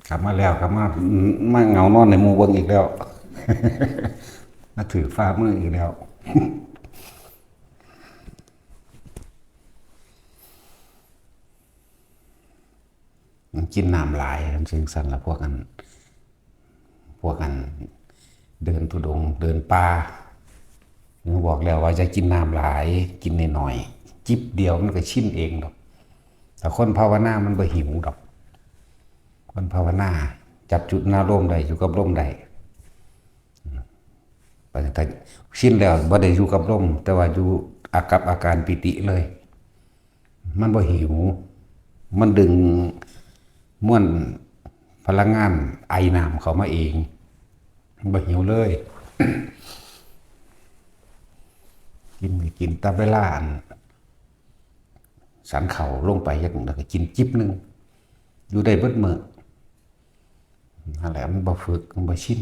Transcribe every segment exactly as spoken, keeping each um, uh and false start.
กลับมาแล้ว กลับมา มาเหงานอนในหมู่เบิ่งอีกแล้ว มาถือฝ่ามืออีกแล้ว กินน้ำหลาย จั่งซั่นล่ะ พวกอัน พวกอัน เดินธุดงค์ เดินป่า บอกแล้วว่าอย่ากินน้ำหลาย กินน้อยๆ จิบเดียวมันก็ชินเองดอก แต่คนภาวนามันบ่หิวดอก คนภาวนาจับจุดอารมณ์ได้ อยู่กับลมได้ แต่ชินแล้วบ่ได้อยู่กับลม แต่ว่าอยู่อากับอาการปีติเลย มันบ่หิว มันดึงมวลพลังงานไอน้ำเข้ามาเอง บ่หิวเลย กินก็กินตามเวลาอัน สันข้าวลงไปจักหน่อย แล้วก็กินจิบหนึ่ง อยู่ได้เบิดมื้อ นั่นแหละ มันบ่ฝึก มันบ่ชิน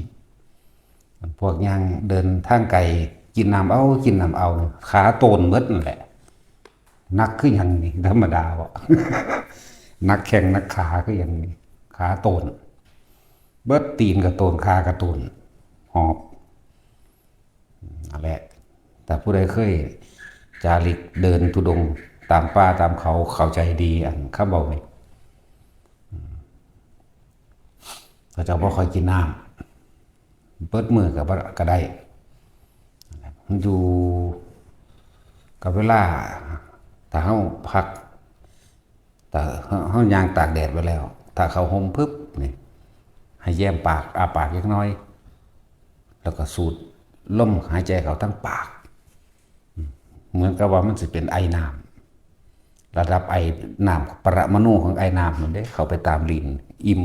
พวกย่างเดินทางไกล กินน้ำเอา กินน้ำเอา ขาโตนเบิดนั่นแหละ หนักคือหยังนี่ ธรรมดาบ่ หนักแข้งหนักขาคือหยังนี่ ขาโตน เบิด ตีนก็โตน ขาก็โตน หอบ นั่นแหละ แต่ผู้ใดเคยจาริกเดินธุดงค์ตามป่าตามเขา เข้าใจดีอันคำเว้านี่ เขาเจ้าบ่ค่อยกินน้ำ เบิดมื้อก็บ่ ก็ได้ มันอยู่กับเวลา ถ้าเฮาพัก ถ้าเฮา เฮาย่างตากแดดไว้แล้ว ถ้าเข้าห่มปึ๊บนี่ ให้แย้มปาก อ้าปากจักหน่อย แล้วก็สูดลมหายใจเข้าทางปาก เหมือนกับว่ามันสิเป็นไอน้ำ ระดับไอน้ำ ปรมาณูของไอน้ำนั่นเด้ เข้าไปตามลิ้น อิ่ม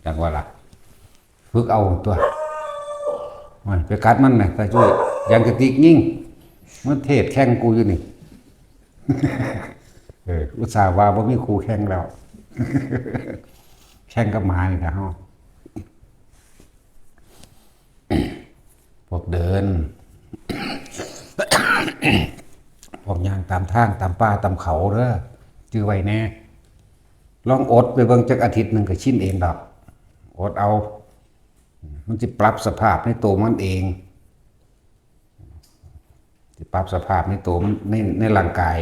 จั่งว่าล่ะ ฝึกเอาตัว มันไปกัดมันแหม ตาจุ้ย ยันกระติกยิง มันเทศแข่งกูอยู่นี่ เออ อุตส่าห์ว่าบ่มีคู่แข่งแล้ว แข่งกับหมานี่นะเฮา พวกเดิน พวกย่างตามทาง ตามป่า ตามเขาเด้อ จื่อไว้แน่ ลองอดไปเบิ่งจักอาทิตย์หนึ่งก็ชินเองดอก อดเอา มันสิปรับสภาพในตัวมันเอง สิปรับสภาพในตัวมัน ใน ในร่างกาย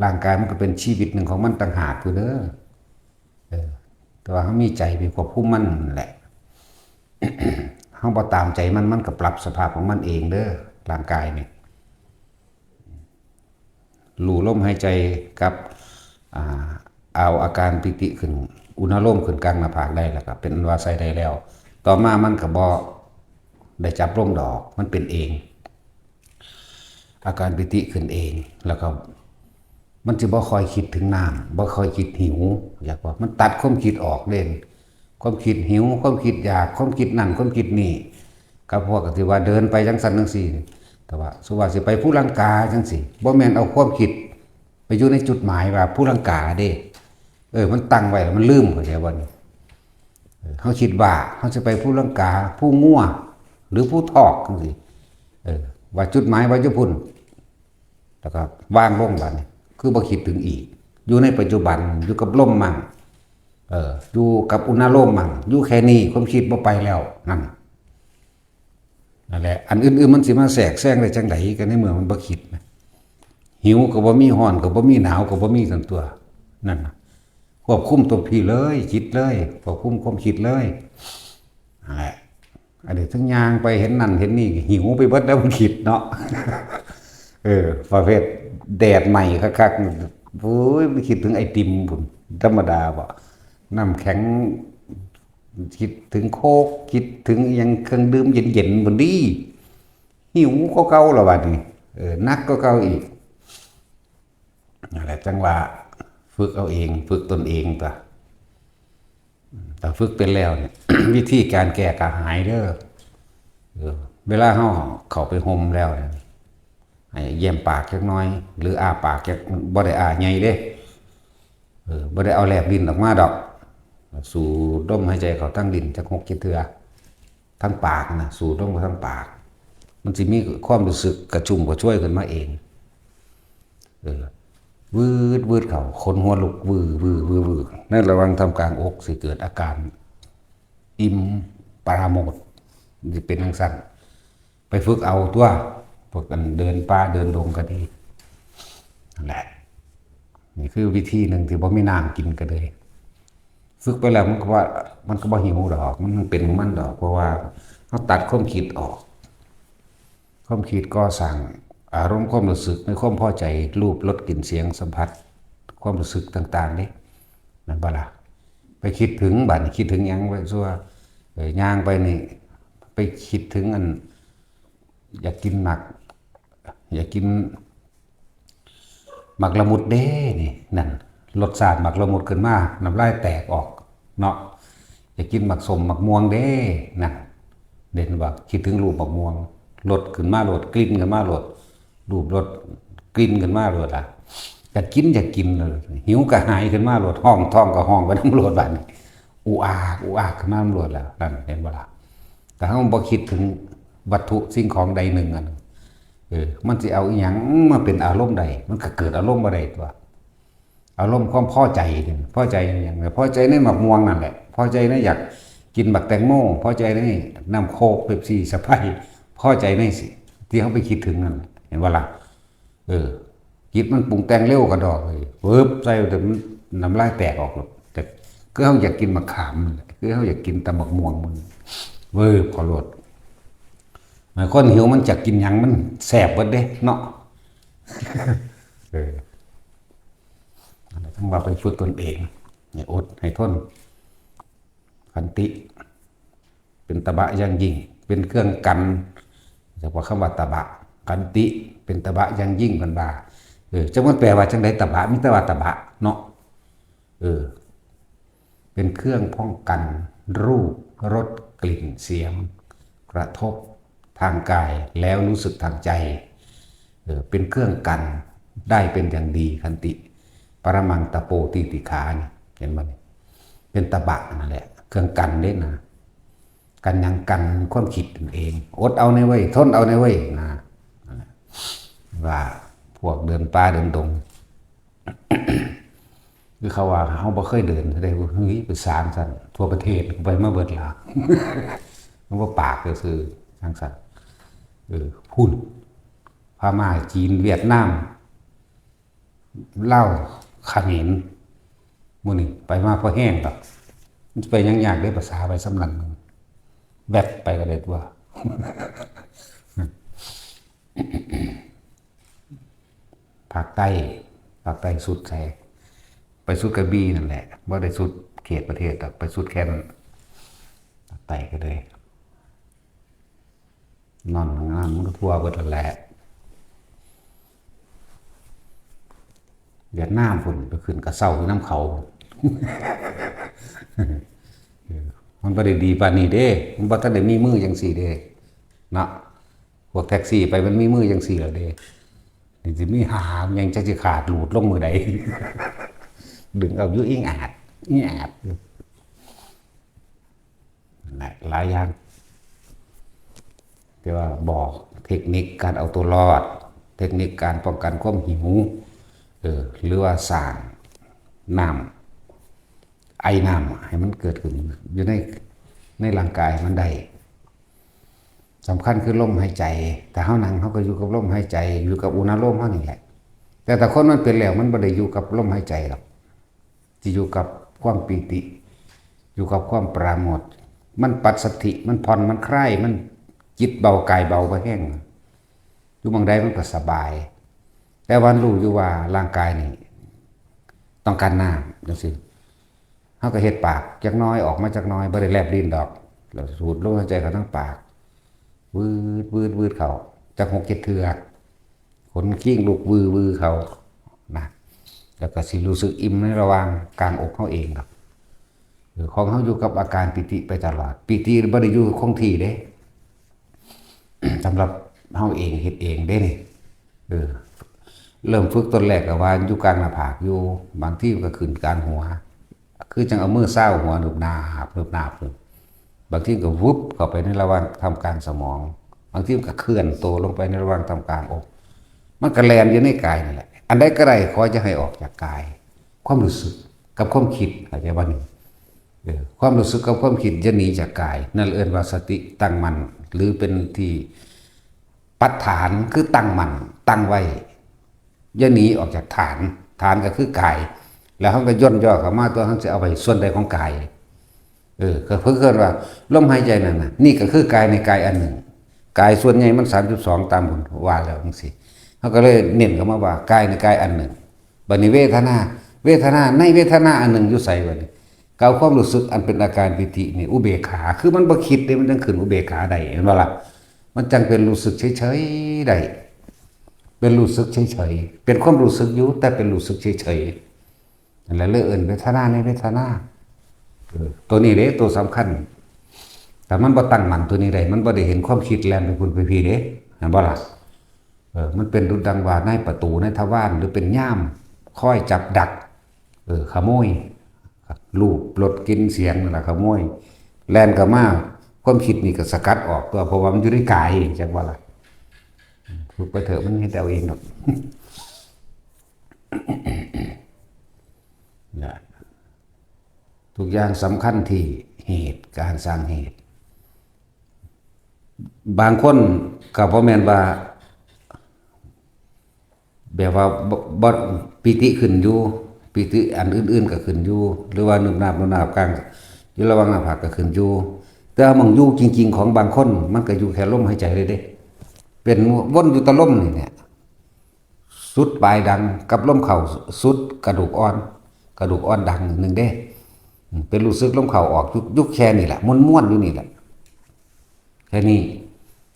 ร่างกายมันก็เป็นชีวิตหนึ่งของมันต่างหากพู้นเด้อ เออ แต่ว่าเฮามีใจไปควบคุมมันนั่นแหละ เฮาบ่ตามใจมัน มันก็ปรับสภาพของมันเองเด้อ ร่างกายนี่ ลู่ลมหายใจกับ อ่า เอาอาการปีติขึ้น อุณาโลมขึ้นกลางหน้าผากได้แล้วก็เป็นอันว่าใช้ได้แล้ว ต่อมามันก็บ่ได้จับลมดอก มันเป็นเอง อาการปีติขึ้นเอง แล้วก็มันสิบ่ค่อยคิดถึงน้ำ บ่ค่อยคิดหิว อยากว่ามันตัดความคิดออกเด้ ความคิดหิว ความคิดอยาก ความคิดนั่น ความคิดนี่ กับพวกที่ว่าเดินไปจั่งซั่นจั่งซี้ แต่ว่าสมมุติว่าสิไปภูลังกาจั่งซี้ บ่แม่นเอาความคิดไปอยู่ในจุดหมายว่าภูลังกาเด้ เออ มันตั้งไว้แล้วมันลืม เข้าใจบ่นี่ เออ เฮาคิดว่าเฮาสิไปภูลังกา ภูงัว หรือภูทอกจั่งซี้ เออ ว่าจุดหมายว่าอยู่พุ้น แล้วก็วางลงบัดนี้ คือบ่คิดถึงอีก อยู่ในปัจจุบัน อยู่กับลมมั่ง เออ อยู่กับอุณาโลมมั่ง อยู่แค่นี้ ความคิดบ่ไปแล้ว นั่น นั่นแหละ อันอื่นๆมันสิมาแทรกแซงได้จั่งใด ก็ในเมื่อมันบ่คิดนะ หิวก็บ่มี ร้อนก็บ่มี หนาวก็บ่มี ซั่นตัว นั่นน่ะ ควบคุมตัวพี้เลย จิตเลย ควบคุมความคิดเลย นั่นแหละ อันนี้ทั้งย่างไปเห็นนั่นเห็นนี่ หิวไปเบิดแล้วมันคิดเนาะ เออ ประเภทแดดใหม่คักๆ โอ้ย ไปคิดถึงไอติมพุ้น ธรรมดาบ่ น้ำแข็ง คิดถึงโค้ก คิดถึงอิหยังเครื่องดื่มเย็นๆพุ้นดี หิวกว่าเก่าแล้วบัดนี้ เออ หนักกว่าเก่าอีก นั่นแหละ จั่งว่าฝึกเอาเอง ฝึกตนเองตั๊ว ถ้าฝึกเป็นแล้วเนี่ย วิธีการแก้ก็หายเด้อ เออ เวลาเฮาเข้าไปห่มแล้วเนี่ย ให้แย้มปากจักหน่อย หรืออ้าปากจัก บ่ได้อ้าใหญ่เด้ เออ บ่ได้เอาแลบลิ้นออกมาดอก สูดลมหายใจเข้าทางลิ้นจักหกเจ็ดเทื่อ ทางปากนะ สูดลมเข้าทางปาก มันสิมีความรู้สึกกระชุ่มกระชวยขึ้นมาเอง เออ วืดวืดเขา ขนหัวลุก วือวือวือวือ ในระหว่างท่ามกลางอกสิเกิดอาการอิ่มปราโมทย์ สิเป็นจั่งซั้น ไปฝึกเอาตัว พวกกันเดินป่าเดินดงก็ดี นั่นแหละ นี่คือวิธีหนึ่งที่บ่มีน้ำกินก็เลย ฝึกไปแล้วมันก็ว่า มันก็บ่หิวดอก มันเป็นของมันดอก เพราะว่าเราตัดความคิดออก ความคิดก่อสร้างอารมณ์ความรู้สึกในความพอใจ รูป รส กลิ่น เสียง สัมผัส ความรู้สึกต่างๆนี่ แม่นบ่ล่ะ ไปคิดถึง บัดนี้คิดถึงหยัง ไปซั่ว เอ่อ ย่างไปนี่ ไปคิดถึงอัน อยากกินหมาก อยากกินหมากละมุดเด้นี่ นั่น รสชาติหมากละมุดขึ้นมา น้ำลายแตกออกเนาะ อยากกินหมากส้มหมากม่วงเด้ นั่น เด่นว่าคิดถึงรูปหมากม่วง รสขึ้นมาโลด กลิ่นขึ้นมาโลด รูป รส กลิ่นขึ้นมาโลดล่ะ อยากกิน อยากกินเลย หิวกระหายขึ้นมาโลด ฮ้องท้องก็ฮ้องไปนำโลด บัดนี้ อุอาก อุอากขึ้นมานำโลดแล้ว นั่น เห็นบ่ล่ะ แต่เฮาบ่คิดถึงวัตถุสิ่งของใดหนึ่งอัน เออ มันสิเอาอิหยังมาเป็นอารมณ์ใด มันก็เกิดอารมณ์บ่ได้ตัว อารมณ์ความพอใจนี่ พอใจอิหยัง พอใจในหมากม่วงนั่นแหละ พอใจในอยากกินบักแตงโม พอใจในน้ำโค้ก เป๊ปซี่ สไปร์ พอใจในสิ ที่เฮาไปคิดถึงนั่น เห็นบ่ล่ะ เออ จิตมันปรุงแต่งเร็วกระดอกเลย เวิบใส่ แต่มันน้ำลายแตกออกโลด แต่คือเฮาอยากกินมะขามมันแหละ คือเฮาอยากกินแต่หมากม่วงมัน เวิบเขาโลด หลายคนหิวมันอยากกินหยังมันแซ่บเบิดเด้เนาะ เออ นั่นแหละ ต้องว่าไปฝึกตนเอง ให้อด ให้ทน ขันติ เป็นตบะอย่างยิ่ง เป็นเครื่องกัน เฉพาะคำว่าตบะ ขันติ เป็นตบะอย่างยิ่ง เพิ่นว่า เออ จักมันแปลว่าจั่งใดตบะ มีแต่ว่าตบะเนาะ เออ เป็นเครื่องป้องกันรูป รส กลิ่น เสียง กระทบทางกาย แล้วรู้สึกทางใจ เออ เป็นเครื่องกันได้เป็นอย่างดี ขันติ ปรมังตะโป ตีติขานี่ เห็นบ่นี่ เป็นตบะนั่นแหละ เครื่องกันเด้นะ กันหยัง กันความคิดนั่นเอง อดเอาแน่เว้ย ทนเอาแน่เว้ย นะ นั่นแหละ ว่าพวกเดินป่าเดินดง คือเขาว่าเฮาบ่เคยเดินได้ เฮ้ย ไปสร้างซั่น ทั่วประเทศไปมาเบิดแล้ว มันบ่ปากซื่อๆ จั่งซั่น เออ พุ้น พม่า จีน เวียดนาม ลาว เขมร หมู่นี่ไปมาพอแฮงดอก มันสิไปหยังยากเด้ ภาษาไปส่ำนั้นหนึ่ง แวบไปก็ได้ตัว ภาคใต้ ภาคใต้สุดไส ไปสุดกระบี่นั่นแหละ บ่ได้สุดเขตประเทศดอก ไปสุดแค่นั้น ภาคใต้ก็เลย นอนห้องน้ำมันก็ทั่วเบิดนั่นแหละ เวียดนามพุ้นไปขึ้นกระเซ้าอยู่นำเขา เออ มันบ่ได้ดีปานนี้เด้ มันบ่ทันได้มีมือจั่งซี้เด้ เนาะ พวกแท็กซี่ไปมันมีมือจั่งซี้แล้วเด้ นี่สิมีหาหยังจักสิขาดหลุดลงมื้อใด ดึงเอาอยู่อิงอาด อิงอาดอยู่ นั่นแหละ หลายอย่าง แต่ว่าบอกเทคนิคการเอาตัวรอด เทคนิคการป้องกันความหิว เออ หรือว่าสร้างน้ำ ไอน้ำให้มันเกิดขึ้นอยู่ใน ในร่างกายมันได้ สำคัญคือลมหายใจ ถ้าเฮานั่งเฮาก็อยู่กับลมหายใจ อยู่กับอุณาโลมเฮานี่แหละ แต่ถ้าคนมันเป็นแล้วมันบ่ได้อยู่กับลมหายใจหรอก สิอยู่กับความปีติ อยู่กับความปราโมทย์ มันปัสสัทธิ มันผ่อน มันคลาย มันจิตเบากายเบาบ่แฮง อยู่หม่องใดมันก็สบาย แต่ว่ารู้อยู่ว่าร่างกายนี่ต้องการน้ำจั่งซี้ เฮาก็เฮ็ดปากจักหน่อย ออกมาจักหน่อย บ่ได้แลบลิ้นดอก แล้วสูดลมหายใจเข้าทางปาก วืด วืด วืดเข้า จักหกเจ็ดเทื่อ ขนคิงลุกวือวือเข้า นะ แล้วก็สิรู้สึกอิ่มในระหว่างกลางอกเฮาเองดอก เออ ของเฮาอยู่กับอาการปีติไปตลอด ปีติบ่ได้อยู่คงที่เด้ สำหรับเฮาเองเฮ็ดเองเด้นี่ เออ เริ่มฝึกตอนแรกก็ว่าอยู่กลางหน้าผากอยู่ บางทีมันก็ขึ้นกลางหัว คือจั่งเอามือซาวหัว หนึบหนาบ หนึบหนาบ บางทีก็วุบเข้าไปในระหว่างท่ามกลางสมอง บางทีมันก็เคลื่อนตัวลงไปในระหว่างท่ามกลางอก มันก็แล่นอยู่ในกายนั่นแหละ อันใดก็ได้ ขออย่าให้ออกจากกาย ความรู้สึกกับความคิด เข้าใจบ่นี่? เออ ความรู้สึกกับความคิดอย่าหนีจากกาย นั่นเอิ้นว่าสติตั้งมั่น หรือเป็นที่ปัฏฐาน คือตั้งมั่น ตั้งไว้ อย่าหนีออกจากฐาน ฐานก็คือกาย แล้วเฮาก็ย่นย่อเข้ามา ตัวเฮาสิเอาไปส่วนใดของกาย เออ ก็เพิ่นเอิ้นว่าลมหายใจนั่นน่ะ นี่ก็คือกายในกายอันหนึ่ง กายส่วนใหญ่มันสามสิบสอง ตามผมว่าแล้วจังซี่ เฮาก็เลยเน้นเข้ามาว่ากายในกายอันหนึ่ง บัดนี้เวทนา เวทนาในเวทนาอันหนึ่งอยู่ไสบัดนี้ ก็เอาความรู้สึกอันเป็นอาการปีตินี่ อุเบกขา คือมันบ่คิดเด้ มันจั่งขึ้นอุเบกขาได้ เห็นบ่ล่ะ? มันจั่งเป็นรู้สึกเฉยๆได้ เป็นรู้สึกเฉยๆ เป็นความรู้สึกอยู่ แต่เป็นรู้สึกเฉยๆ นั่นแหละ เลยเอิ้นเวทนาในเวทนา เออ ตัวนี้เด้ ตัวสำคัญ แต่มันบ่ตั้งมั่นตัวนี้ได้ มันบ่ได้เห็นความคิดแล่นไปพุ้นไปพี้เด้ เห็นบ่ล่ะ? เออ มันเป็นดุจดังว่านายประตูนายทวาร หรือเป็นยามคอยจับดัก เออ ขโมย รูปรสกลิ่นเสียงนั่นล่ะขโมย แล่นเข้ามา ความคิดนี่ก็สกัดออกตัว เพราะว่ามันอยู่ในกาย จักบ่ล่ะ? ฝึกไปเถอะ มันเฮ็ดเอาเองดอก นะ ทุกอย่างสำคัญที่เหตุ การสร้างเหตุ บางคนก็บ่แม่นว่า แบบว่าบ่ บ่ ปีติขึ้นอยู่ ปีติอันอื่นๆก็ขึ้นอยู่ หรือว่านึบนาบนึบนาบกลาง อยู่ระหว่างหน้าผากก็ขึ้นอยู่ แต่ว่าหม่องอยู่จริงๆของบางคน มันก็อยู่แค่ลมหายใจเลยเด้ เป็นวนอยู่แต่ลมนี่แหละ สุดปลายดังกับลมเข้าสุดกระดูกอ่อน กระดูกอ่อนดังหนึ่งเด้ อืม เป็นรู้สึกลมเข้าออก อยู่ อยู่แค่นี้แหละ ม้วนๆอยู่นี่แหละ แค่นี้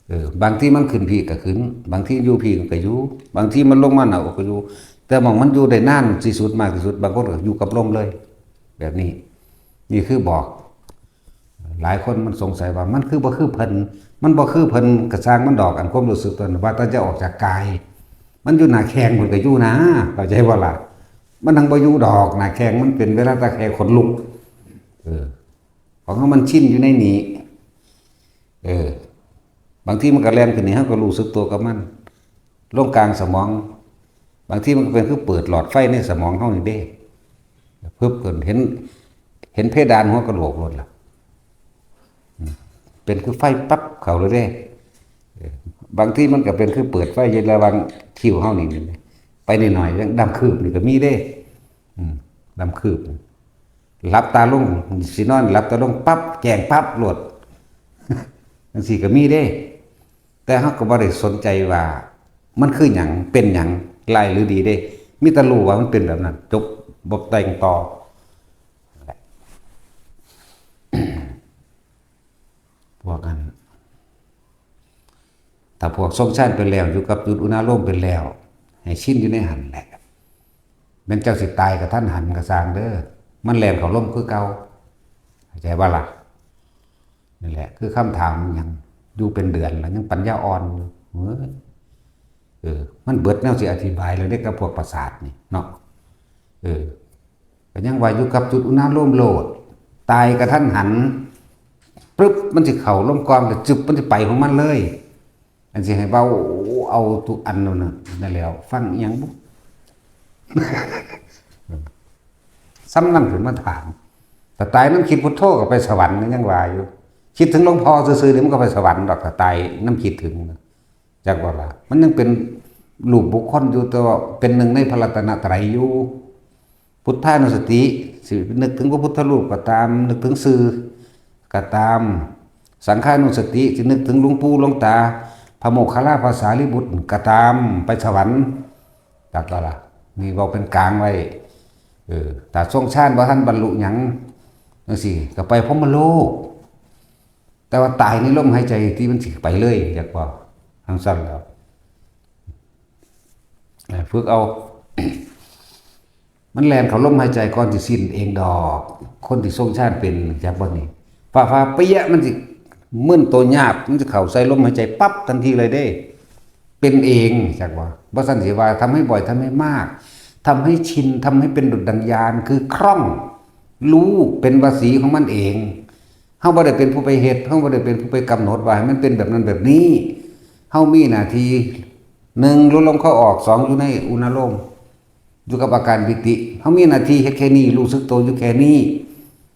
เออ บางทีมันขึ้นพี้ก็ขึ้น บางทีอยู่พี้ก็อยู่ บางทีมันลงมาหน้าอกก็อยู่ แต่หม่องมันอยู่ได้นานที่สุด มากที่สุด บางคนก็อยู่กับลมเลย แบบนี้ นี่คือบอก หลายคนมันสงสัยว่ามันคือบ่คือเพิ่น มันบ่คือเพิ่น ก็ซ่างมันดอก อันความรู้สึกตัวนั้น ว่าแต่จะออกจากกาย มันอยู่หน้าแข้งพุ้นก็อยู่นะ เข้าใจบ่ล่ะ? มันทั้งบ่อยู่ดอก หน้าแข้งมันเป็นเวลาแต่แค่ขนลุก เออ ของเฮามันชินอยู่ในนี้ เออ บางทีมันก็แล่นขึ้นนี่ เฮาก็รู้สึกตัวกับมัน ลงกลางสมอง บางทีมันก็เป็นคือเปิดหลอดไฟในสมองเฮานี่เด้ ปึ๊บ ก็เห็น เห็นเพดานหัวกะโหลกโลดล่ะ อืม เป็นคือไฟปั๊บเข้าเลยเด้ เออ บางทีมันก็เป็นคือเปิดไฟอยู่ระหว่างคิ้วเฮานี่ ไปนิดหน่อย ยังดำคืบนี่ก็มีเด้ อืม ดำคืบ หลับตาลง สินอนหลับตาลงปั๊บ แจ้งปั๊บโลด จั่งซี้ก็มีเด้ แต่เฮาก็บ่ได้สนใจว่ามันคือหยัง เป็นหยัง ร้ายหรือดีเด้ มีแต่รู้ว่ามันเป็นแบบนั้น จบ บ่แต่งต่อ พวกอัน ถ้าพวกทรงฌานไปแล้ว อยู่กับจุดอุณาโลมไปแล้ว ให้ชินอยู่ในหั่นแหละ แม่นเจ้าสิตายกะทันหันกะซ่างเด้อ มันแล่นเข้าลมคือเก่า เข้าใจบ่ล่ะ? นั่นแหละ คือคำถามหยัง อยู่เป็นเดือนแล้วยังปัญญาอ่อนอยู่ เฮ้ย เออ มันเบิดแนวสิอธิบายแล้วเด้ กับพวกประสาทนี่เนาะ เออ ก็ยังว่าอยู่กับจุดอุณาโลมโลด ตายกะทันหัน ปึ๊บ มันสิเข้าลมก่อน แล้วจึบ มันสิไปของมันเลย อันสิให้เว้าเอาทุกอันนั่นน่ะ นั่นแหล้ว ฟังอิหยังบุ ซ้ำนั่นขึ้นมาถาม ถ้าตายนำคิดพุทโธก็ไปสวรรค์ ยังว่าอยู่ คิดถึงหลวงพ่อซื่อๆนี่มันก็ไปสวรรค์ดอก ถ้าตายนำคิดถึงนะ จักว่าล่ะ มันยังเป็นรูปบุคคลอยู่ แต่ว่าเป็นหนึ่งในพระรัตนตรัยอยู่ พุทธานุสติ สินึกถึงพระพุทธรูปก็ตาม นึกถึงชื่อก็ตาม สังฆานุสติ สินึกถึงหลวงปู่หลวงตา พระโมคคัลลาภาษาลีบุตรก็ตาม ไปสวรรค์ จักว่าล่ะ นี่เว้าเป็นกลางไว้ เออ ถ้าทรงฌานบ่ทันบรรลุหยังจั่งซี้ ก็ไปพรหมโลก แต่ว่าตายในลมหายใจที่มันสิไปเลย จักว่า จั่งซั่นแล้ว เออ ฝึกเอา มันแล่นเข้าลมหายใจก่อนสิสิ้นเองดอก คนที่ทรงฌานเป็น จักบ่นี่ ฟ้าๆ เปี้ยะ มันสิมึนตัวยาก มันสิเข้าใส่ลมหายใจปั๊บทันทีเลยเด้ เป็นเอง จักบ่ บ่ซั่นสิว่าทำให้บ่อย ทำให้มาก ทำให้ชิน ทำให้เป็นดุจดังญาณ คือคล่อง รู้ เป็นวสีของมันเอง เฮาบ่ได้เป็นผู้ไปเฮ็ด เฮาบ่ได้เป็นผู้ไปกำหนดว่าให้มันเป็นแบบนั้นแบบนี้ เฮามีหน้าที่ หนึ่ง รู้ลมเข้าออก สอง อยู่ในอุณาโลม อยู่กับอาการปีติ เฮามีหน้าที่เฮ็ดแค่นี้ รู้สึกตัวอยู่แค่นี้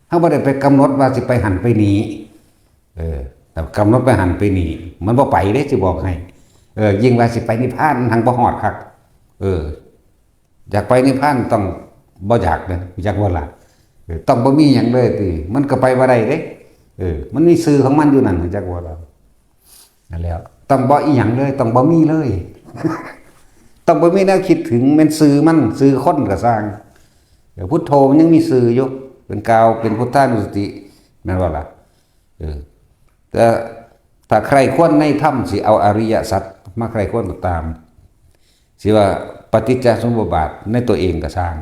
เฮาบ่ได้ไปกำหนดว่าสิไปหั่นไปนี่ เออ แต่กำหนดไปหั่นไปนี่ มันบ่ไปเด้ สิบอกให้ เออ ยิ่งว่าสิไปนิพพาน มันหังบ่ฮอดคัก เออ อยากไปนิพพานต้องบ่อยากเด้ อยากบ่ล่ะ เออ ต้องบ่มีหยังเลยติ มันก็ไปบ่ได้เด้ เออ มันมีซื่อของมันอยู่นั่น จักบ่ล่ะ นั่นแหละ ต้องบ่อีหยังเลย ต้องบ่มีเลย ต้องบ่มีแนวคิดถึง แม่นซื่อมัน ซื่อคนก็ซ่าง เออ พุทโธมันยังมีซื่ออยู่ เป็นกาว เป็นพุทธานุสติ แม่นบ่ล่ะ เออ แต่ถ้าใคร่ครวญในธรรม สิเอาอริยสัจมาใคร่ครวญก็ตาม สิว่าปฏิจจสมุปบาทในตัวเองก็ซ่าง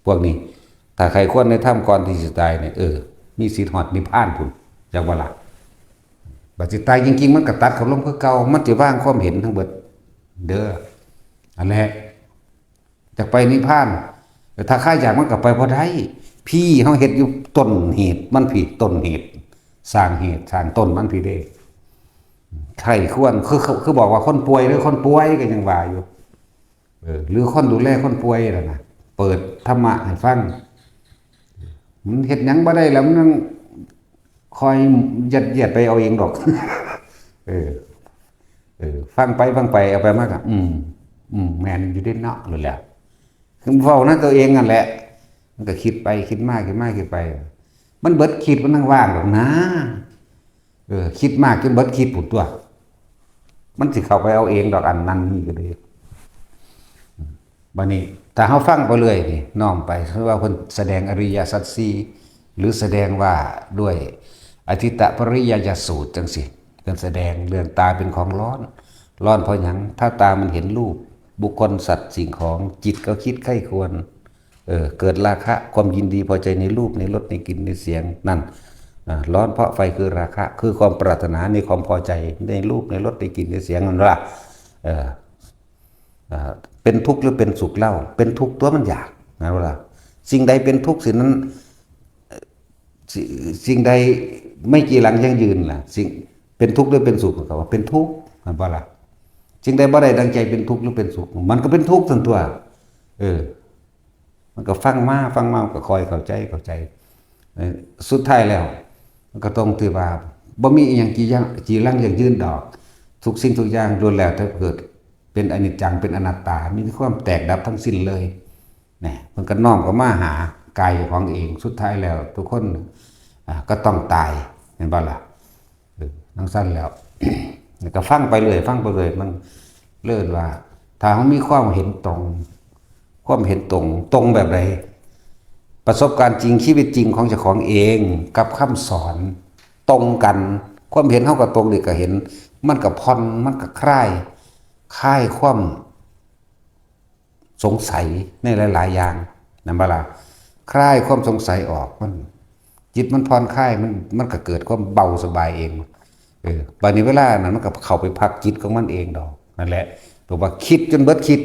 พวกนี้ ถ้าใคร่ครวญในธรรมก่อนที่สิตายเนี่ย เออ มีสิทธิ์ฮอดนิพพานพุ้น จักบ่ล่ะ บัดสิตายจริงๆ มันก็ตัดเข้าลงคือเก่า มันสิวางความเห็นทั้งเบิด เด้อ อันแหละ อยากไปนิพพาน แต่ถ้าใคร่อยากมันก็ไปบ่ได้ พี้ เฮาเฮ็ดอยู่ต้นเหตุมันพี้ ต้นเหตุ สร้างเหตุ สร้างต้นมันพี้เด้ ใคร่ครวญ คือ คือ คือบอกว่าคนป่วยหรือคนป่วยก็ยังว่าอยู่ เออ หรือคนดูแลคนป่วยนั่นน่ะ เปิดธรรมะให้ฟัง มันเฮ็ดหยังบ่ได้แล้ว มันยังคอยยัดเยียดไปเอาเองดอก เออ เออ ฟังไปฟังไป เอาไปมาก็ อืม อืม แม่นอยู่เด้เนาะ นั่นแหละ คือเว้านะตัวเองนั่นแหละ มันก็คิดไปคิดมา คิดมาคิดไป มันเบิดคิด มันนั่งว่างดอกนะ เออ คิดมากจนเบิดคิดพุ้นตั๊ว มันสิเข้าไปเอาเองดอก อันนั้นนี่ก็ดี บัดนี้ ถ้าเฮาฟังไปเรื่อยนี่ น้อมไป สมมุติว่าเพิ่นแสดงอริยสัจสี่ หรือแสดงว่าด้วยอทิตตปริยายสูตรจังซี้ เพิ่นแสดงเรื่องตาเป็นของร้อน ร้อนเพราะหยัง ถ้าตามันเห็นรูป บุคคล สัตว์ สิ่งของ จิตก็คิดใคร่ครวญ เออ เกิดราคะ ความยินดีพอใจในรูป ในรส ในกลิ่น ในเสียง นั่น อ่า ร้อนเพราะไฟคือราคะ คือความปรารถนาในความพอใจในรูป ในรส ในกลิ่น ในเสียง นั่นว่า เออ อ่า เป็นทุกข์หรือเป็นสุขเล่า เป็นทุกข์ตั๊ว มันอยาก นะว่าล่ะ สิ่งใดเป็นทุกข์สิ่งนั้น เอ่อ สิ่ง สิ่งใดไม่จีรังยั่งยืนล่ะ สิ่ง เป็นทุกข์หรือเป็นสุข ก็ว่าเป็นทุกข์ แม่นบ่ล่ะ สิ่งใดบ่ได้ดังใจเป็นทุกข์หรือเป็นสุข มันก็เป็นทุกข์ซั่นตั๊ว เออ มันก็ฟังมา ฟังมา มันก็ค่อยเข้าใจ เข้าใจ เอ่อ สุดท้ายแล้ว มันก็ต้องถือว่า บ่มีอิหยังจียัง จีรังยั่งยืนดอก ทุกสิ่งทุกอย่างล้วนแล้วแต่เกิดเป็นอนิจจัง เป็นอนัตตา มีความแตกดับทั้งสิ้นเลย นี่ มันก็น้อมเข้ามาหากายของเอง สุดท้ายแล้วทุกคน อ่า ก็ต้องตาย แม่นบ่ล่ะ เออ จั่งซั้นแล้ว แล้วก็ฟังไปเรื่อย ฟังไปเรื่อย มันเริ่มว่า ถ้าเฮามีความเห็นตรง ความเห็นตรง ตรงแบบใด ประสบการณ์จริง ชีวิตจริงของเจ้าของเอง กับคำสอน ตรงกัน ความเห็นเฮาก็ตรง นี่ก็เห็น มันก็ผ่อน มันก็คลาย คลายความ สงสัยในหลายๆ อย่าง นั่นบ่ล่ะ คลายความสงสัยออก มัน จิตมันผ่อนคลาย มัน มันก็เกิดความเบาสบายเอง เออ บัดนี้เวลานั้นมันก็เข้าไปพักจิตของมันเองดอก นั่นแหละ บอกว่าคิดจนเบิดคิด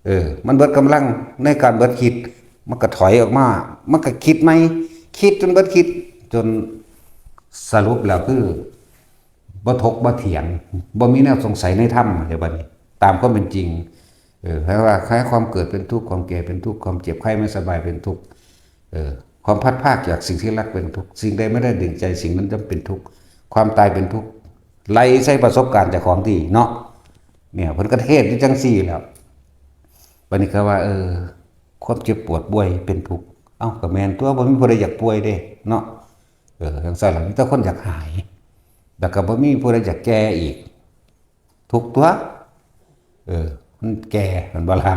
เออ มันเบิดกำลังในการเบิดคิด มันก็ถอยออกมา มันก็คิดใหม่ คิดจนเบิดคิด จนสรุปแล้วคือ บ่ถกบ่เถียง บ่มีแนวสงสัยในธรรม เดี๋ยวบัดนี้ ตามความเป็นจริง เออ ให้ว่า ให้ความเกิดเป็นทุกข์ ความแก่เป็นทุกข์ ความเจ็บไข้ไม่สบายเป็นทุกข์ เออ ความพลัดพรากจากสิ่งที่รักเป็นทุกข์ สิ่งใดไม่ได้ดั่งใจ สิ่งนั้นย่อมเป็นทุกข์ ความตายเป็นทุกข์ ไล่ใส่ประสบการณ์เจ้าของตี้เนาะ เนี่ย เพิ่นก็เทศน์อยู่จั่งซี้แล้ว บัดนี้ก็ว่า เออ ความเจ็บปวดป่วยเป็นทุกข์ เอ้า ก็แม่นตั๊ว บ่มีผู้ใดอยากป่วยเด้ เนาะ เออ จั่งซั้นล่ะ มีแต่คนอยากหาย แล้วก็บ่มีผู้ใดอยากแก่อีก ทุกข์ตั๊ว เออ มันแก่ แม่นบ่ล่ะ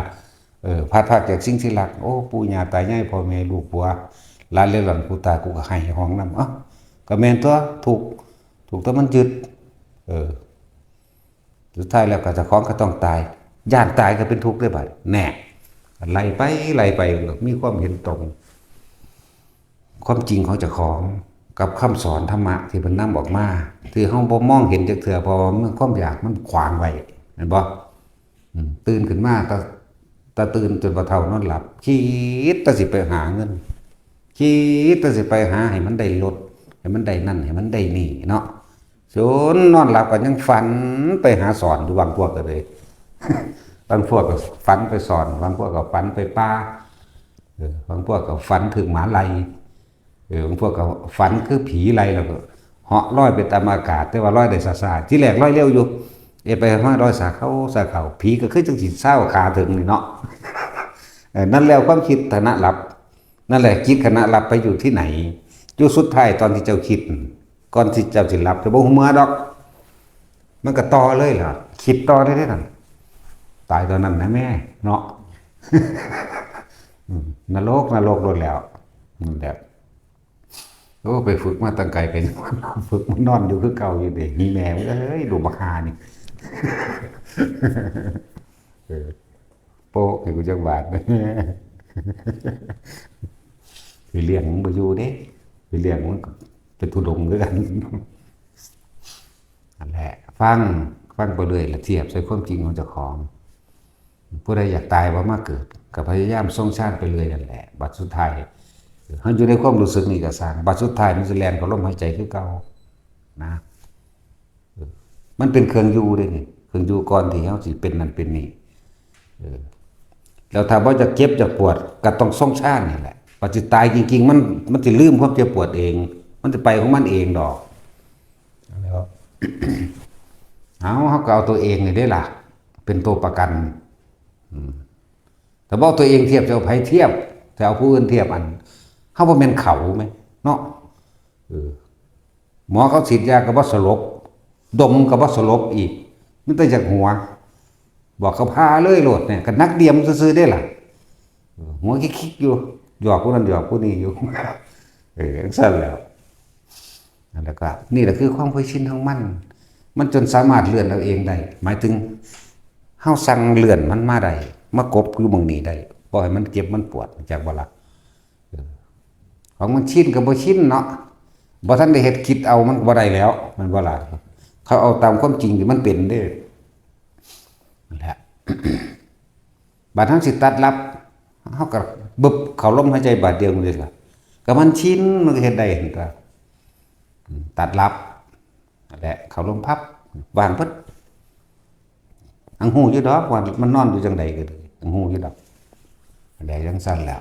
เออ พลัดพรากจากสิ่งที่รัก โอ้ ปู่ย่าตายาย พ่อแม่ลูกผัว หลานเร่ร่อน กูตาย กูก็ไห้ฮ้องนำ เอ้า ก็แม่นตั๊ว ทุกข์ ทุกข์ตั๊ว มันยึด เออ สุดท้ายแล้วก็เจ้าของก็ต้องตาย ย้านตายก็เป็นทุกข์เด้บัด แน่ ไล่ไป ไล่ไป มีความเห็นตรง ความจริงของเจ้าของ กับคำสอนธรรมะที่เพิ่นนำออกมา ที่เฮาบ่มองเห็นจักเทื่อ เพราะว่ามัน ความอยากมันขวางไว้ แม่นบ่ อืม ตื่นขึ้นมา แต่ แต่ตื่นจนบ่เฒ่านอนหลับ คิดแต่สิไปหาเงิน คิดแต่สิไปหาให้มันได้รถ ให้มันได้นั่น ให้มันได้นี่เนาะ จนนอนหลับก็ยังฝันไปหาสอนอยู่บางพวกก็เลย บางพวกก็ฝันไปซ่อน บางพวกก็ฝันไปป่า เออ บางพวกก็ฝันถืกหมาไล่ เออ บางพวกก็ฝันคือผีไล่ แล้วก็เหาะลอยไปตามอากาศ แต่ว่าลอยได้ช้าๆ ทีแรกลอยเร็วอยู่ เอ ไปฮอดดอยสาเขา สาเขา ผีก็คือจั่งสิซาวขาถึงนี่เนาะ เออ นั่นแล้วความคิดฐานะหลับ นั่นแหละ จิตขณะหลับไปอยู่ที่ไหน อยู่สุดท้ายตอนที่เจ้าคิด ก่อนที่เจ้าสิหลับ เจ้าบ่ฮู้เมื่อดอก มันก็ต่อเลยล่ะ คิดต่อได้เด้นั่น ตายตอนนั้นนะแม่ เนาะ อืม นรก นรกโลดแล้ว นั่นแหละ โอ้ ไปฝึกมาตั้งไกลก็ยัง ฝึกมานอนอยู่คือเก่าอยู่เด้ นี่แม่ เอ้ย ดูบักห่านี่ เออ โป๊ะให้กูจักบาท สิเลี้ยงมึงบ่อยู่เด้ สิเลี้ยงมึงก็ไปธุดงค์คือกัน นั่นแหละ ฟัง ฟังไปเรื่อย แล้วเทียบใส่ความจริงของเจ้าของ ผู้ใดอยากตายบ่มาเกิด ก็พยายามทรงฌานไปเรื่อยนั่นแหละ บัดสุดท้าย เฮาอยู่ในความรู้สึกนี่ก็ซ่าง บัดสุดท้ายมันสิแล่นเข้าลมหายใจคือเก่า นะ เออ มันเป็นเครื่องอยู่เด้นี่ เครื่องอยู่ก่อนที่เฮาสิเป็นนั่นเป็นนี่ เออ แล้วถ้าบ่อยากเจ็บอยากปวด ก็ต้องทรงฌานนี่แหละ บัดสิตายจริงๆ มัน มันสิลืมความเจ็บปวดเอง มันสิไปของมันเองดอก แล้ว เอา เฮาก็เอาตัวเองนี่เด้ล่ะ เป็นตัวประกัน อืม ถ้าบ่เอาตัวเองเทียบ จะเอาไผเทียบ จะเอาผู้อื่นเทียบอัน เฮาบ่แม่นเขาแหม เนาะ เออ หมอเขาฉีดยาก็บ่สลบ ดมก็บ่สลบอีก มีแต่อยากหัว บอกเขาพาเลยโลดเนี่ย ก็นักเดียมซื่อๆ เด้ล่ะ เออ หัวคิกๆ อยู่ หยอกผู้นั้นหยอกผู้นี้อยู่ เออ จั่งซั้นแหล้ว แล้วก็ นี่แหละคือความเคยชินของมัน มันจนสามารถเลื่อนเอาเองได้ หมายถึง เฮาสั่งเลื่อนมันมาได้ มากบอยู่หม่องนี้ได้ บ่ให้มันเจ็บมันปวด จักบ่ล่ะ เออ ของมันชินก็บ่ชินเนาะ บ่ทันได้เฮ็ด คิดเอามันก็บ่ได้แล้ว แม่นบ่ล่ะ เขาเอาตามความจริงที่มันเป็นเด้ นั่นแหละ บาดเฮาสิตัดหลับ เฮาก็บึบเข้าลมหายใจบาดเดียวเลยล่ะ ก็มันชิน มันก็เฮ็ดได้หั่นตั๊ว อืม ตัดหลับ นั่นแหละ เข้าลมพับ ว่างเบิด หังฮู้อยู่ดอกว่ามันนอนอยู่จั่งใดก็ดี หังฮู้อยู่ดอก นั่นแหละ จั่งซั้นแหละ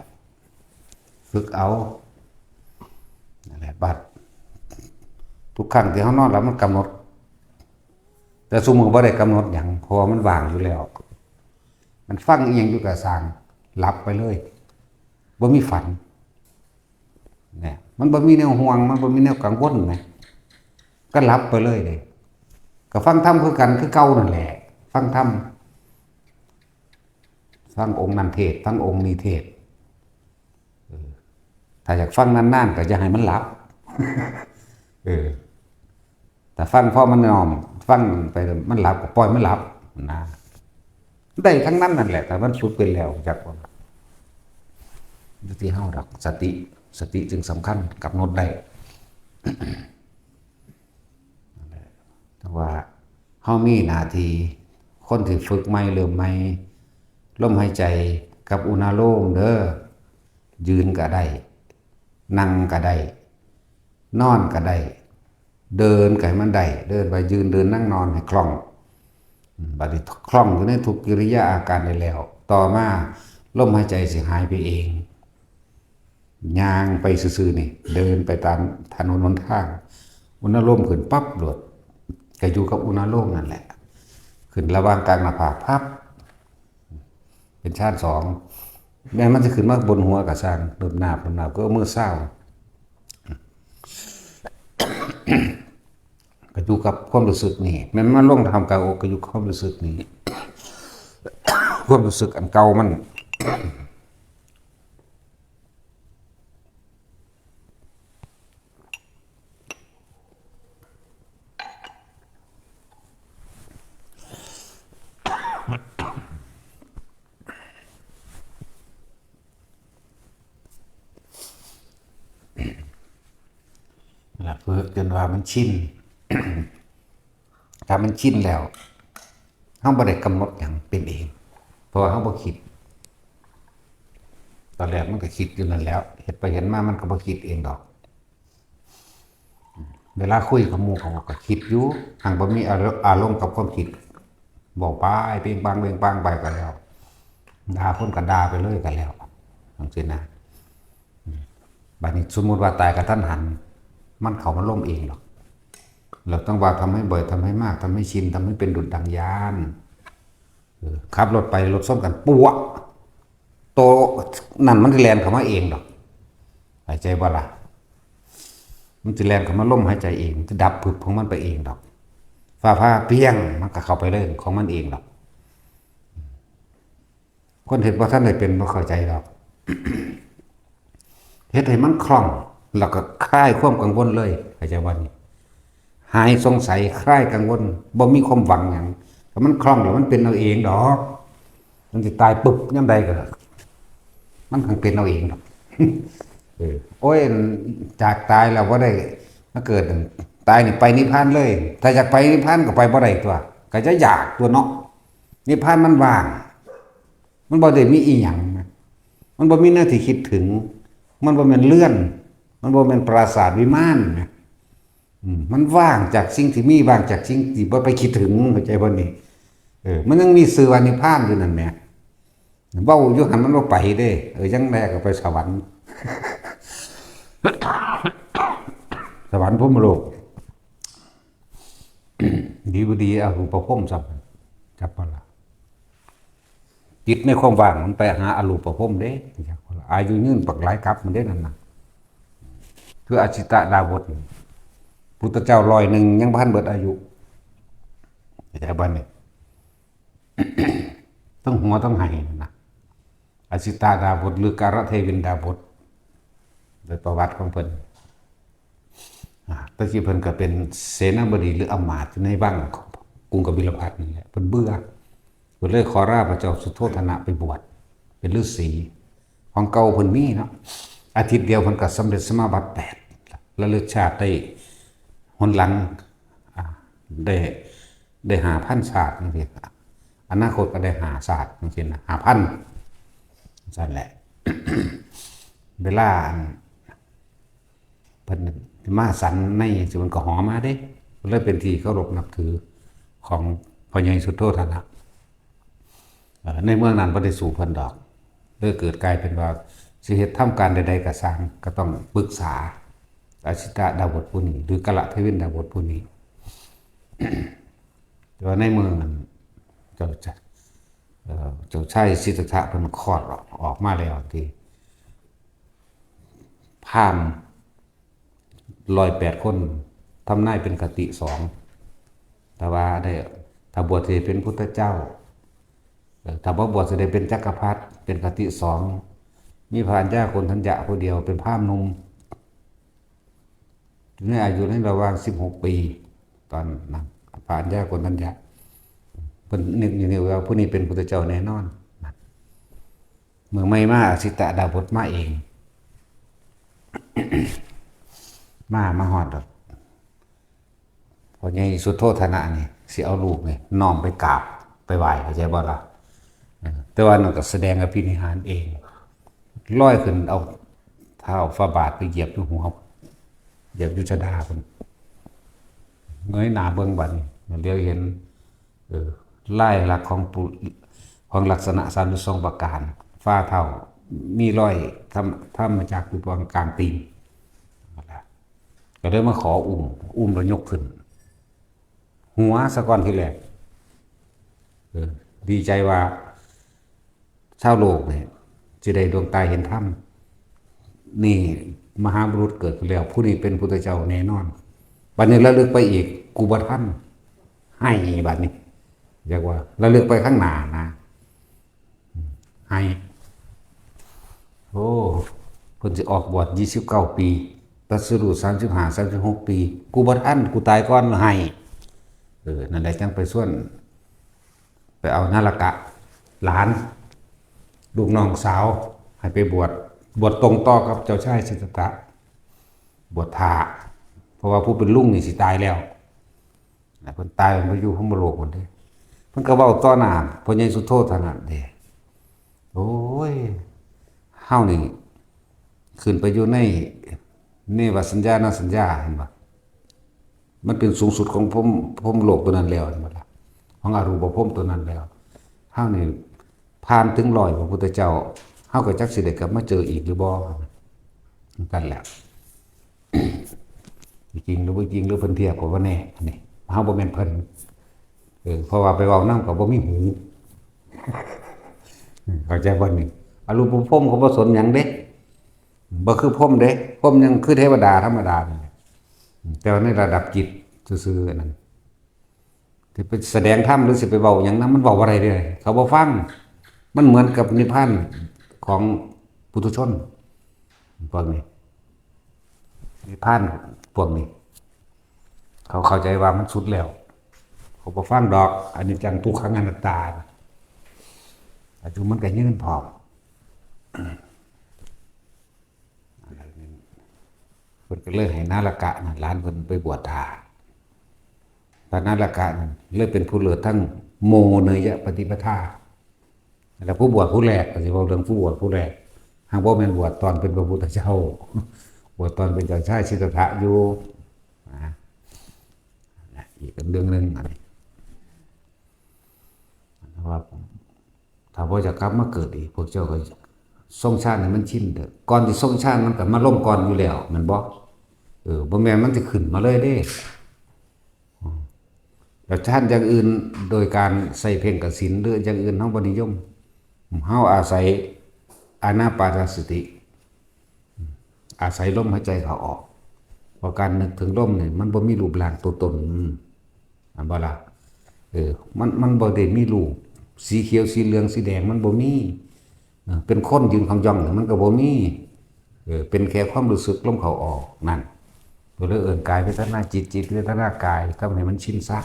ฝึกเอา นั่นแหละ บัด ทุกครั้งที่เฮานอนหลับมันกำหนด แต่ซุมื้อบ่ได้กำหนดหยัง เพราะว่ามันว่างอยู่แล้ว มันฟังอิหยังอยู่ก็ซ่าง หลับไปเลย บ่มีฝัน เนี่ย มันบ่มีแนวห่วง มันบ่มีแนวกังวลนะ ก็หลับไปเลยเด้ ก็ฟังธรรมคือกัน คือเก่านั่นแหละ ฟังธรรม ฟังองค์นั้นเทศน์ ฟังองค์นี้เทศน์ เออ ถ้าอยากฟังนานๆ ก็อย่าให้มันหลับ เออ แต่ฟังพอมันนอน ฟังไปมันหลับก็ปล่อยมันหลับนะ ได้ทั้งนั้นนั่นแหละ แต่มันฝึกเป็นแล้ว จักว่า อยู่ที่เฮาดอก สติ สติจึงสำคัญ กำหนดได้ แต่ว่าเฮามีหน้าที่ คนที่ฝึกใหม่ เริ่มใหม่ ลมหายใจกับอุณาโลมเด้อ ยืนก็ได้ นั่งก็ได้ นอนก็ได้ เดินก็ให้มันได้ เดินไปยืนเดินนั่งนอนให้คล่อง อืม บัดนี้คล่องอยู่ในทุกกิริยาอาการได้แล้ว ต่อมาลมหายใจสิหายไปเอง ย่างไปซื่อๆ นี่ เดินไปตามถนนหนทาง อุณาโลมขึ้นปั๊บโลด ก็อยู่กับอุณาโลมนั่นแหละ ขึ้นระหว่างกลางหน้าผากพับ เป็นฌานสอง แม้มันจะขึ้นมาบนหัวก็ซ่าง เริ่มนาบ เริ่มนาบ ก็เอามือซาว ก็อยู่กับความรู้สึกนี่ แม้มันลงท่ามกลางอก ก็อยู่กับความรู้สึกนี่ ความรู้สึกอันเก่ามัน ล่ะ ฝึกจนว่ามันชิน ถ้ามันชินแล้ว เฮาบ่ได้กำหนดหยังเป็นเอง เพราะว่าเฮาบ่คิด ตอนแรกมันก็คิดอยู่นั่นแหล้ว เฮ็ดไปเฮ็ดมามันก็บ่คิดเองดอก เวลาคุยกับหมู่เขาก็คิดอยู่ หากบ่มีอาร- อารมณ์กับความคิด บอกไปเปงปังเปงปังไปก็แล้วด่าคนก็ด่าไปเลยก็แล้วจังซี่นะ บัดนี้สมมุติว่าตายกะทันหัน มันเข้ามาลมเองดอก เราต้องว่าทำให้บ่อย ทำให้มาก ทำให้ชิน ทำให้เป็นดุจดังยาน เออ ขับรถไปรถชนกัน ปั๊วะ โตนั่นมันสิแล่นเข้ามาเองดอก หายใจบ่ล่ะ มันสิแล่นเข้ามาลมหายใจเอง มันสิดับพึบของมันไปเองดอก ฟ้าผ่าเปี้ยง มันก็เข้าไปเลยของมันเองดอก คนเฮ็ดบ่ทันได้เป็นบ่เข้าใจดอก เฮ็ดให้มันคล่อง แล้วก็คลายความกังวลเลย เข้าใจบ่นี่ หายสงสัย คลายกังวล บ่มีความหวังหยัง ถ้ามันคล่องแล้วมันเป็นเอาเองดอก มันสิตายปึ๊บยามใดก็ มันคงเป็นเอาเองดอก เออ โอ้ย จากตายแล้วบ่ได้มาเกิด ตายนี่ไปนิพพานเลย ถ้าอยากไปนิพพานก็ไปบ่ได้ตั๊ว ก็จะอยากตั๊วเนาะ นิพพานมันว่าง มันบ่ได้มีอีหยังนะ มันบ่มีแนวที่คิดถึง มันบ่แม่นเรือน มันบ่แม่นปราสาทวิมานนะ อืม มันว่างจากสิ่งที่มี ว่างจากสิ่งที่บ่ไปคิดถึง เข้าใจบ่นี่ เออ มันยังมีชื่อว่านิพพานอยู่นั่นแหม เว้าอยู่หั่นมันบ่ไปเด้ เออ จั่งใดก็ไปสวรรค์ สวรรค์พรหมโลก ดีบ่ดี อรูปพรหมซ้ำ จักบ่ล่ะ จิตในความว่างมันไปหาอรูปพรหมเด้ จักบ่ล่ะ อายุยืนบักหลายกับมันเด้นั่นน่ะ คืออสิตะดาบส พุทธเจ้าร้อยหนึ่งยังบ่ทันเบิดอายุ เข้าใจบ่นี่ ทั้งหัวทั้งไหนั่นน่ะ อสิตะดาบส หรือกาลเทวินดาบส โดยประวัติของเพิ่น อ่า แต่กี้เพิ่นก็เป็นเสนาบดีหรืออำมาตย์อยู่ในวังของกรุงกบิลพัสดุ์นั่นแหละ เพิ่นเบื่อ เพิ่นเลยขอลาพระเจ้าสุโธทนะไปบวช เป็นฤาษี ของเก่าเพิ่นมีเนาะ อาทิตย์เดียวเพิ่นก็สำเร็จสมาบัติแปด ระลึกชาติได้หนหลัง อ่า ได้ ได้ห้าพันชาติจังซี้ อนาคตก็ได้ห้าชาติจังซี้นะ ห้าพัน ซั่นแหละ เวลาอัน เพิ่นมาสันในจังซี้ เพิ่นก็หอมาเด้ เลยเป็นที่เคารพนับถือของพ่อใหญ่สุโธทนะ เอ่อ ในเมืองนั้นบ่ได้สู้เพิ่นดอก เลยเกิดกลายเป็นว่าสิเฮ็ดทำการใดๆก็ซ่าง ก็ต้องปรึกษาอสิตะดาบสผู้นี้ หรือกาลเทวินดาบสผู้นี้ แต่ว่าในเมืองนั้น เจ้าจะ เอ่อ เจ้าชายสิทธัตถะเพิ่นคลอดออก ออกมาแล้วที่ พราหมณ์ร้อยแปดคน ทำนายเป็นคติสอง แต่ว่าได้ ถ้าบวชสิเป็นพุทธเจ้า เอ่อ ถ้าบ่บวชสิได้เป็นจักรพรรดิ เป็นคติสอง มีพระอัญญาโกณฑัญญะผู้เดียวเป็นพราหมณ์หนุ่ม อยู่ในอายุในระหว่างสิบหกปี ตอนนั้น พระอัญญาโกณฑัญญะ เพิ่นนึกอยู่นี่ว่าผู้นี้เป็นพุทธเจ้าแน่นอน มื้อใหม่มา อสิตะดาบสมาเอง มา มาฮอดดอก พ่อใหญ่สุโธทนะนี่ สิเอาลูกนี่น้อมไปกราบไปไหว้ เข้าใจบ่ล่ะ เออ แต่ว่านั่นก็แสดงอภินิหารเอง ลอยขึ้นเอาเท้าฝ่าบาทไปเหยียบอยู่หัว เหยียบอยู่ชดาพุ้น เงยหน้าเบิ่งบัดนี้ เหลียวเห็น เออ ลายลักษณ์ของปุ ของลักษณะสามสิบสองประการ ฝ่าเท้ามีรอยทำ ทำมาจากปุปองกลางตีน ก็เลยมาขออุ้ม อุ้มแล้วยกขึ้น หัวซะก่อนทีแรก เออ ดีใจว่า ชาวโลกนี่สิได้ดวงตาเห็นธรรม นี่มหาบุรุษเกิดขึ้นแล้ว ผู้นี้เป็นพุทธเจ้าแน่นอน บัดนี้ระลึกไปอีก กูบ่ทัน ไห้บัดนี้ เรียกว่าระลึกไปข้างหน้านะ ไห้ โอ้ เพิ่นสิออกบวชยี่สิบเก้าปี ตรัสรู้สามสิบห้า สามสิบหกปี กูบ่ทัน กูตายก่อน ไห้ เออ นั่นแหละจั่งไปชวน ไปเอานาลกะ หลาน ลูกน้องสาว ให้ไปบวช บวชตรงต่อกับเจ้าชายสิทธัตถะ บวชถ่า เพราะว่าผู้เป็นลุงนี่สิตายแล้ว เพิ่นตาย เพิ่นไปอยู่พรหมโลกพุ้นเด้ เพิ่นก็เว้าต่อหน้าพ่อใหญ่สุโธทนะเด้ โอ้ย เฮานี่ ขึ้นไปอยู่ในเนวสัญญานาสัญญา เห็นบ่ มันเป็นสูงสุดของพรหม พรหมโลกตัวนั้นแล้ว เห็นบ่ล่ะ เฮ ของอรูปพรหมตัวนั้นแล้ว เฮานี่ผ่านถึงร้อยพระพุทธเจ้า เฮาก็จักสิได้กลับมาเจออีกหรือบ่ นั่นแหละ จริงหรือบ่จริง หรือเพิ่นเทียบก็บ่แน่ อันนี้ เฮาบ่แม่นเพิ่น เออ เพราะว่าไปเว้านำก็บ่มีหู เข้าใจบ่นี่ อรูปพรหมก็บ่สนหยังเด้ บ่คือพรหมเด้ พรหมยังคือเทวดาธรรมดานี่แหละ แต่ว่าในระดับจิตซื่อๆ อันนั้น ที่ไปแสดงธรรมหรือสิไปเว้าหยังนะ มันเว้าบ่ได้เด้ เขาบ่ฟัง มันเหมือนกับนิพพานของปุถุชน พวกนี้ นิพพานพวกนี้ เขาเข้าใจว่ามันสุดแล้ว เขาบ่ฟังดอก อนิจจัง ทุกขัง อนัตตา อายุมันก็ยืนพร้อม เพิ่นก็เลยให้นาลกะนั่น หลานเพิ่นไปบวชท่า พระนาลกะนั่นเลยเป็นผู้เลิศทั้งโมเนยยะปฏิปทา แล้วผู้บวชผู้แรก ก็สิเว้าเรื่องผู้บวชผู้แรก หากบ่แม่นบวชตอนเป็นพระพุทธเจ้า บวชตอนเป็นเจ้าชายสิทธัตถะอยู่ นะ นะ อีกเรื่องหนึ่ง อันนี้ ว่า ถ้าบ่จะกลับมาเกิดอีก พวกเจ้าก็ทรงฌานให้มันชินเถอะ ก่อนที่ทรงฌานมันก็มาลงก่อนอยู่แล้ว แม่นบ่ เออ บ่แม่นมันสิขึ้นมาเลยเด้ อืม แล้วฌานอย่างอื่น โดยการใส่เพ่งกสิณหรืออย่างอื่น เฮาบ่นิยม เฮาอาศัยอานาปานสติ อาศัยลมหายใจเข้าออก เพราะการนึกถึงลมนี่มันบ่มีรูปร่างตัวตน อืม อันบ่ล่ะ เออ มัน มันบ่ได้มีรูป สีเขียว สีเหลือง สีแดง มันบ่มี เออ เป็นคนยืนคำย่องนี่มันก็บ่มี เออ เป็นแค่ความรู้สึกลมเข้าออกนั่น ตัวเรื่องเอิ้นกายเวทนาจิต จิตเวทนากาย ทำให้มันชินซะ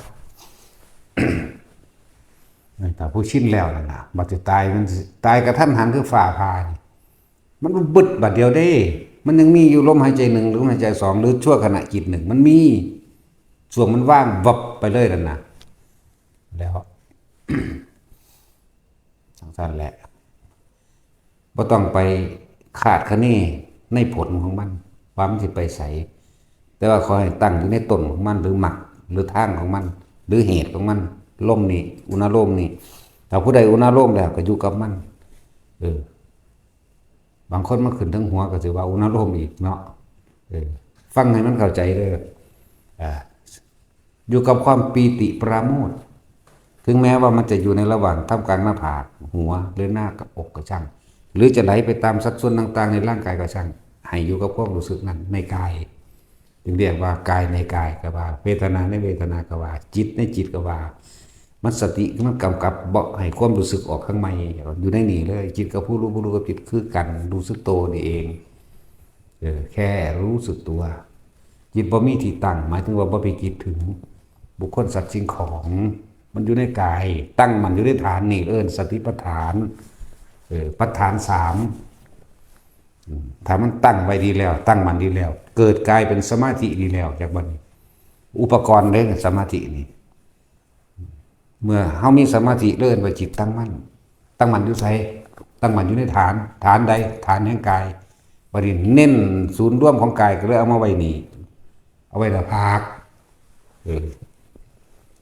ถ้าผู้ชินแล้วนั่นน่ะ บัดสิตายมันสิตายกะทันหันคือฟ้าผ่านี่ มันบ่บึดบัดเดียวเด้ มันยังมีอยู่ลมหายใจหนึ่ง ลมหายใจสอง หรือชั่วขณะจิตหนึ่ง มันมี ช่วงมันว่างวับไปเลยนั่นน่ะ แล้ว จั่งซั้นแหละ บ่ต้องไปคาดคะเนในผลของมัน ว่ามันสิไปไส แต่ว่าขอให้ตั้งอยู่ในต้นของมัน หรือมรรค หรือทางของมัน หรือเหตุของมัน ลมนี่ อุณาโลมนี่ ถ้าผู้ใดอุณาโลมแล้วก็อยู่กับมัน เออ บางคนมาขึ้นถึงหัวก็สิว่าอุณาโลมอีกเนาะ เออ ฟังให้มันเข้าใจเด้อ อ่า อยู่กับความปีติปราโมทย์ ถึงแม้ว่ามันจะอยู่ในระหว่างท่ามกลางหน้าผาก หัว หรือหน้ากับอกก็ช่าง หรือจะไหลไปตามสัดส่วนต่างๆในร่างกายก็ช่าง ให้อยู่กับความรู้สึกนั้นในกาย จึงเรียกว่ากายในกายก็ว่า เวทนาในเวทนาก็ว่า จิตในจิตก็ว่า มันสติมันกำกับบ่ให้ความรู้สึกออกข้างใน อยู่ในนี่เลย จิตกับผู้รู้ ผู้รู้กับจิตคือกัน รู้สึกโตนี่เอง เออ แค่รู้สึกตัว จิตบ่มีที่ตั้ง หมายถึงว่าบ่ไปคิดถึงบุคคลสัตว์สิ่งของ มันอยู่ในกาย ตั้งมั่นอยู่ในฐานนี่ เอิ้นสติปัฏฐาน เออ ปัฏฐานสาม อืม ถ้ามันตั้งไว้ดีแล้ว ตั้งมั่นดีแล้ว เกิดกลายเป็นสมาธิดีแล้ว จากบัดนี้ อุปกรณ์เด้ สมาธินี่ เมื่อเฮามีสมาธิ เอิ้นว่าจิตตั้งมั่น ตั้งมั่นอยู่ไส ตั้งมั่นอยู่ในฐาน ฐานใด ฐานแห่งกาย บัดนี้เน้นศูนย์รวมของกาย ก็เลยเอามาไว้นี่ เอาไว้หน้าผาก เออ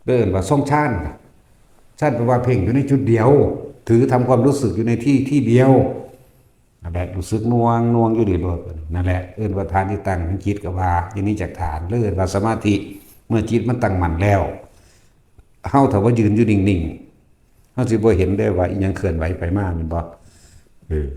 เอิ้นว่าทรงฌาน ฌานแปลว่าเพ่งอยู่ในจุดเดียว ถือทำความรู้สึกอยู่ในที่ที่เดียว นั่นแหละ รู้สึกหน่วง หน่วงอยู่นี่โลด นั่นแหละ เอิ้นว่าฐานที่ตั้งของจิตก็ว่า อย่างนี้จากฐาน หรือเอิ้นว่าสมาธิ เมื่อจิตมันตั้งมั่นแล้ว เฮาถ้าว่ายืนอยู่นิ่งๆ เฮาสิบ่เห็นได้ว่าอิหยังเคลื่อนไหวไปมา แม่นบ่ เออ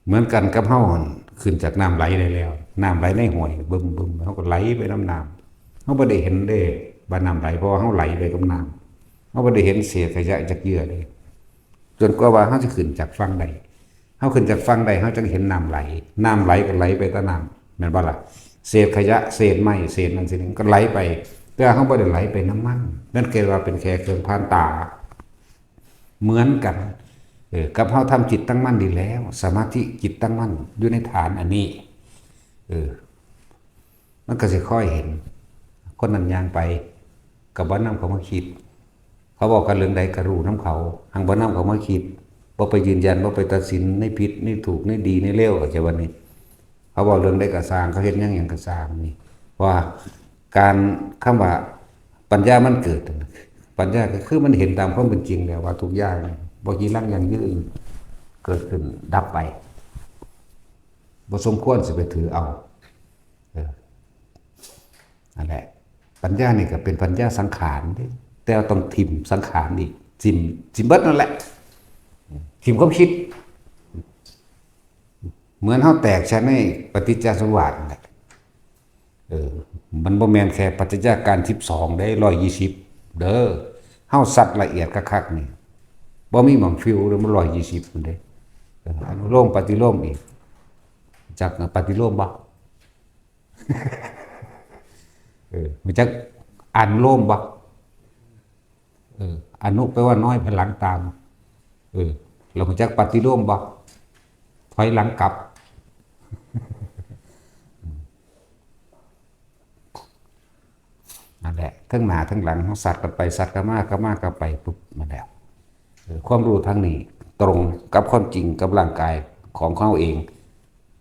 เหมือนกันกับเฮาหั่นขึ้นจากน้ำไหลได้แล้ว น้ำไหลในห้วย บึมๆ เฮาก็ไหลไปนำน้ำ เฮาบ่ได้เห็นเด้ว่าน้ำไหล เพราะว่าเฮาไหลไปกับน้ำ เฮาบ่ได้เห็นเศษขยะจักเยื่อเด้ จนกว่าว่าเฮาสิขึ้นจากฝั่งได้ เฮาขึ้นจากฝั่งได้ เฮาจั่งเห็นน้ำไหล น้ำไหลก็ไหลไปตามน้ำ แม่นบ่ล่ะ เศษขยะ เศษไม้ เศษนั่นเศษนี่ก็ไหลไป แต่เฮาบ่ได้ไหลไปนำมัน นั่นคือว่าเป็นแค่เครื่องผ่านตา เหมือนกัน เออ กับเฮาทำจิตตั้งมั่นดีแล้ว สมาธิจิตตั้งมั่นอยู่ในฐานอันนี้ เออ มันก็สิค่อยเห็น คนนั้นย่างไป ก็บ่นำเขามาคิด เขาเว้ากันเรื่องใดก็รู้นำเขา หังบ่นำเขามาคิด บ่ไปยืนยัน บ่ไปตัดสินในผิด ในถูก ในดี ในเลว เข้าใจบ่นี่ เขาเว้าเรื่องใดก็ซ่าง เขาเฮ็ดหยังหยังก็ซ่างนี่ ว่าการ คำว่าปัญญามันเกิดนั่นน่ะ ปัญญาก็คือมันเห็นตามความเป็นจริงแล้วว่าทุกอย่างบ่จีรังยั่งยืน เกิดขึ้นดับไป บ่สมควรสิไปถือเอา เออ นั่นแหละ ปัญญานี่ก็เป็นปัญญาสังขารเด้ แต่ว่าต้องถิ่มสังขารอีก ถิ่ม ถิ่มเบิดนั่นแหละ ถิ่มความคิด เหมือนเฮาแตกฉานในปฏิจจสมุปบาทนั่นแหละ เออ มันบ่แม่นแค่ปัจจัยการสิบสองเด้ ร้อยยี่สิบ เด้อ เฮาสัดละเอียดคักๆนี่ บ่มีหม่องฟิวเลย มันร้อยยี่สิบพุ้นเด้ เออ อนุโลมปฏิโลมอีก จักปฏิโลมบ่ เออ รู้จักอนุโลมบ่ เออ อนุแปลว่าน้อย พลังตาม เออ เรารู้จักปฏิโลมบ่ ถอยหลังกลับ นั่นแหละ ทั้งหน้าทั้งหลัง เฮาสัดกันไป สัดกันมา กันมา กันไป ปุ๊บ นั่นแหละ เออ ความรู้ทางนี้ ตรงกับความจริง กับร่างกายของเขาเอง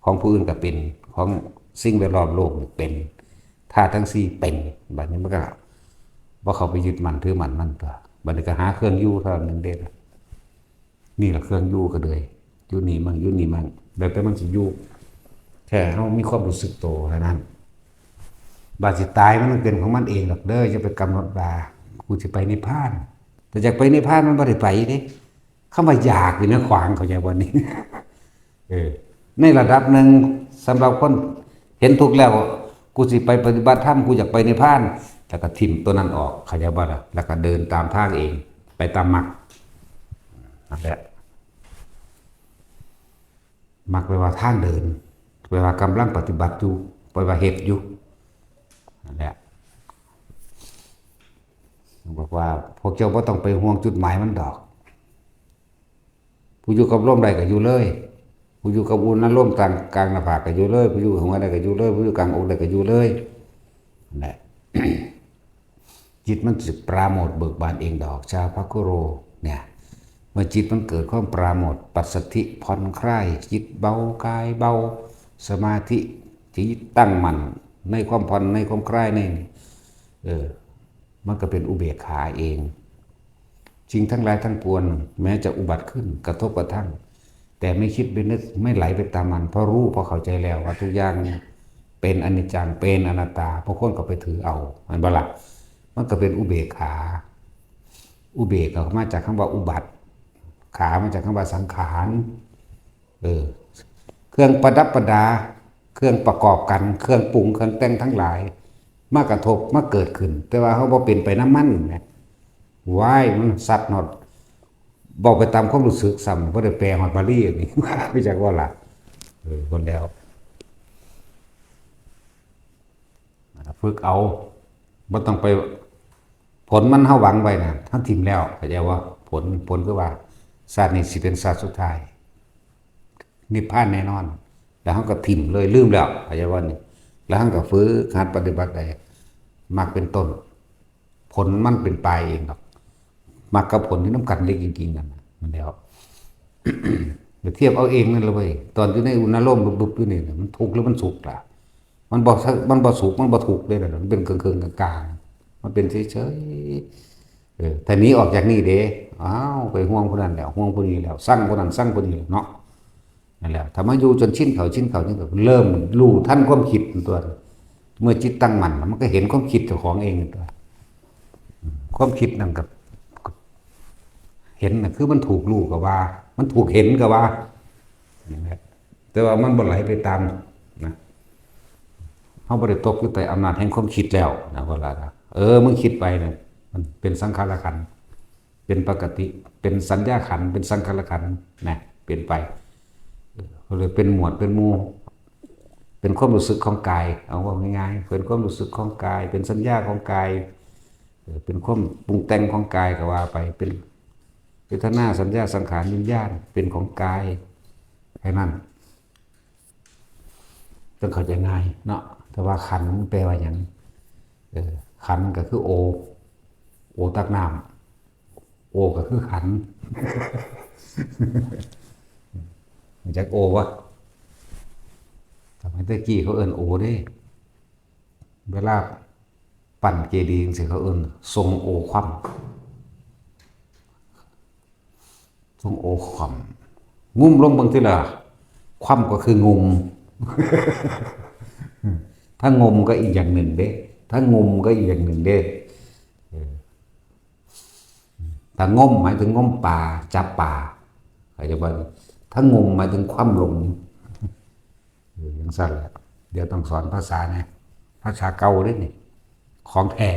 ของผู้อื่นก็เป็น ของสิ่งแวดล้อมโลกนี่เป็น ธาตุทั้งสี่เป็น บัดนี้มันก็บ่เข้าไปยึดมั่นถือมั่นมันตั๊ว บัดนี้ก็หาเครื่องอยู่เท่านั้นเด้ นี่แหละเครื่องอยู่ก็เลย อยู่นี่มั่ง อยู่นี่มั่ง แล้วแต่มันสิอยู่ แค่เฮามีความรู้สึกโตเท่านั้น บาดสิตายมันเป็นของมันเองดอกเด้อ อย่าไปกำหนดว่า กูสิไปนิพพาน แต่อยากไปนิพพานมันบ่ได้ไปเด้ คำว่าอยากนี่นะขวาง เข้าใจบ่นี่ เออ ในระดับหนึ่ง สำหรับคนเห็นทุกข์แล้ว กูสิไปปฏิบัติธรรม กูอยากไปนิพพาน แล้วก็ถิ่มตัวนั้นออก เข้าใจบ่ล่ะ แล้วก็เดินตามทางเอง ไปตามมรรค นั่นแหละ มรรคแปลว่าทางเดิน แปลว่ากำลังปฏิบัติอยู่ แปลว่าเฮ็ดอยู่ นั่นแหละ บอกว่า พวกเจ้าบ่ต้องไปห่วงจุดหมายมันดอก ผู้อยู่กับลมได้ก็อยู่เลย ผู้อยู่กับอุณหภูมิกลาง กลางหน้าผากก็อยู่เลย ผู้อยู่กับหัวได้ก็อยู่เลย ผู้อยู่กลางอกได้ก็อยู่เลย นั่นแหละ จิตมันสิปราโมทย์เบิกบานเองดอก ชาภคุโร เนี่ย เมื่อจิตมันเกิดความปราโมทย์ ปัสสัทธิ ผ่อนคลาย จิตเบา กายเบา สมาธิ จิตตั้งมั่น ในความผ่อน ในความคลาย ใน เออ มันก็เป็นอุเบกขาเอง สิ่งทั้งหลายทั้งปวง แม้จะอุบัติขึ้น กระทบกระทั่ง แต่ไม่คิดไม่นึก ไม่ไหลไปตามมัน เพราะรู้ เพราะเข้าใจแล้วว่าทุกอย่างเป็นอนิจจัง เป็นอนัตตา บางคนก็ไปถือเอา แม่นบ่ล่ะ มันก็เป็นอุเบกขา อุเบกก็มาจากคำว่าอุบัติ ขามาจากคำว่าสังขาร เออ เครื่องประดับประดา เครื่องประกอบกัน เครื่องปรุง เครื่องแต่งทั้งหลาย มากระทบ มาเกิดขึ้น แต่ว่าเฮาบ่เป็นไปนำมันแหม ว้าย มันสัดฮอด เว้าไปตามความรู้สึกซ้ำ บ่ได้แปลฮอดบาลีอันนี้ รู้จักบ่ล่ะ เออ คนแล้ว ฝึกเอา บ่ต้องไป ผลมันเฮาหวังไว้น่ะ เฮาถิ่มแล้ว เข้าใจบ่ ผล ผลคือว่า ชาตินี้สิเป็นชาติสุดท้าย นิพพานแน่นอน แล้วเฮาก็ถิ่มเลย ลืมแล้ว เข้าใจบ่นี่ แล้วเฮาก็ฝึกหัดปฏิบัติได้ มรรคเป็นต้น ผลมันเป็นปลายเองดอก มรรคกับผลนี่นำกันเด้ จริงๆ นั่นน่ะ มันแล้ว ไปเทียบเอาเองนั่นล่ะเว้ย ตอนอยู่ในอุณาโลมบึบๆ อยู่นี่น่ะ มันทุกข์หรือมันสุขล่ะ มันบ่ มันบ่สุข มันบ่ทุกข์เด้ล่ะ มันเป็นเคืองๆ กลางๆ มันเป็นเฉยๆ เออ ถ้าหนีออกจากนี่เด้ อ้าว ไปห่วงผู้นั้นแล้ว ห่วงผู้นี้แล้ว ซังผู้นั้น ซังผู้นี้แล้วเนาะ นั่นแหละ ถ้ามาอยู่จนชินเขา ชินเขา ชินเขา เริ่มรู้ทันความคิดตัว เมื่อจิตตั้งมั่น มันก็เห็นความคิดเจ้าของเองตัว ความคิดนั่นก็ เห็นน่ะ คือมันถูกรู้ก็ว่า มันถูกเห็นก็ว่า อย่างเงี้ย แต่ว่ามันบ่ไหลไปตามนะ เฮาบ่ได้ตกอยู่ใต้อำนาจแห่งความคิดแล้วนะ เวลานะ เออ มึงคิดไปนะ มันเป็นสังขารขันธ์ เป็นปกติ เป็นสัญญาขันธ์ เป็นสังขารขันธ์นะ เปลี่ยนไป เออ ก็เลยเป็นหมวด เป็นหมู่ เป็นความรู้สึกของกาย เอาว่าง่ายๆ เป็นความรู้สึกของกาย เป็นสัญญาของกาย เออ เป็นความปรุงแต่งของกายก็ว่าไป เป็นเวทนา สัญญา สังขาร วิญญาณ เป็นของกาย แค่นั้น ต้องเข้าใจง่ายเนาะ แต่ว่าขันธ์มันแปลว่าหยัง เออ ขันธ์ก็คือโอ โอตักน้ำ โอก็คือขันธ์ รู้จักโอบ่ สมัยแต่กี้เขาเอิ้นโอเด้ เวลาปั้นเจดีย์จั่งซี้เขาเอิ้นทรงโอคว่ำ ทรงโอความ งุ่มลงเบิ่งติล่ะ ความก็คืองุ่ม ถ้างมก็อีกอย่างหนึ่งเด้ ถ้างมก็อีกอย่างหนึ่งเด้ เออ ถ้างมหมายถึงงมปลา จับปลา เข้าใจบ่ ถ้างมหมายถึงความลง เออ จั่งซั้นแหละ เดี๋ยวต้องสอนภาษาแหน่ ภาษาเก่าเด้นี่ ของแท้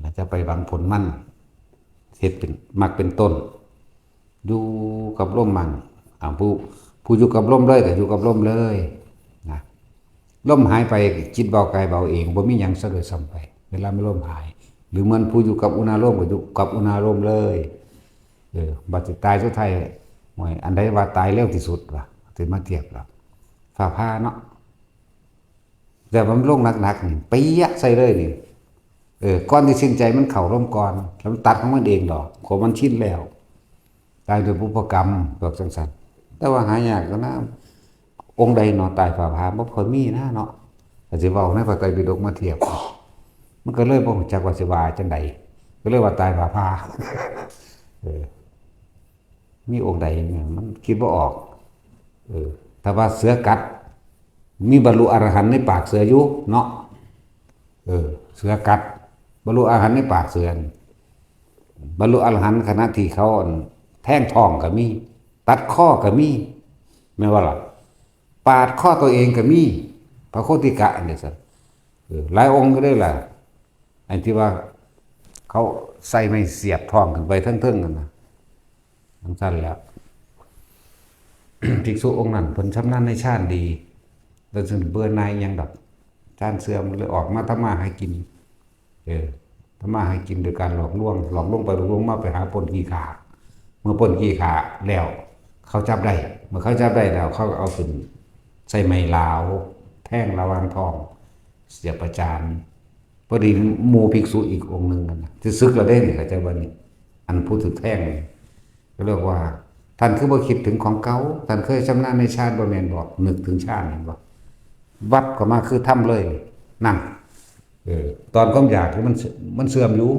แล้วจะไปหวังผลมัน เฮ็ดเป็น มักเป็นต้น อยู่กับลมมัน อ่า ผู้ ผู้อยู่กับลมเลยก็อยู่กับลมเลย นะ ลมหายไป จิตเบากายเบาเอง บ่มีหยังซะด้วยซ้ำไป เวลามันลมหาย หรือเหมือนผู้อยู่กับอุณาโลมก็อยู่กับอุณาโลมเลย เออ บัดสิตายสุดท้าย โอ้ย อันใดว่าตายเร็วที่สุดวะ สิมาเทียบแล้ว ฟ้าผ่าเนาะ แต่ว่ามันลงหนักๆนี่ เปียะใส่เลยนี่ เออ ก่อนที่สิ้นใจมันเข้าลมก่อน แล้วมันตัดของมันเองดอก ของมันชินแล้ว ตายโดยบุพกรรม พวกจั่งซั้น แต่ว่าหายากอยู่นะ องค์ใดเนาะ ตายฟ้าผ่า บ่ค่อยมีนะเนาะ อาจสิเว้าในพระไตรปิฎกมาเทียบ มันก็เลยบ่รู้จักว่าสิว่าจั่งใด ก็เลยว่าตายฟ้าผ่า เออ มีองค์ใดเนี่ย มันคิดบ่ออก เออ ถ้าว่าเสือกัด มีบรรลุอรหันต์ในปากเสืออยู่เนาะ เออ เสือกัด บรรลุอรหันต์ในปากเสือนี่ บรรลุอรหันต์ขณะที่เขาอันแทงท้องก็มี ตัดคอก็มี แม่นบ่ล่ะ ปาดคอตัวเองก็มี พระโคติกะอันนี้ซั่น เออ หลายองค์ก็ได้ล่ะ ไอ้ที่ว่าเขาใส่ไม้เสียบท้องขึ้นไปเทิงๆนั่นน่ะ จั่งซั้นแหล้ว ภิกษุองค์นั้นเพิ่นชำนาญในฌานดี แล้วจึงเบื่อหน่ายอิหยังดอก ฌานเสื่อมเลยออกมาทำมาหากิน เออ ทำมาหากินโดยการหลอกลวง หลอกลวงไปหลอกลวงมา ไปหาปล้นขี้ข้า เมื่อปล้นขี้ข้าแล้ว เขาจับได้ เมื่อเขาจับได้แล้ว เขาก็เอาขึ้นใส่ไม้ลาว แทงระหว่างท้อง เสียบประจาน พอดีหมู่ภิกษุอีกองค์หนึ่งนั่นน่ะ สิสึกแล้วเด้นี่ เข้าใจบ่นี่ อันผู้ถูกแทงนี่ ก็เรียกว่า ท่านคือบ่คิดถึงของเก่า ท่านเคยชำนาญในฌานบ่แม่นบ่ นึกถึงฌานแม่นบ่ วับเข้ามาคือธรรมเลย นั่น เออ ตอนความอยากนี่มัน มันเสื่อมอยู่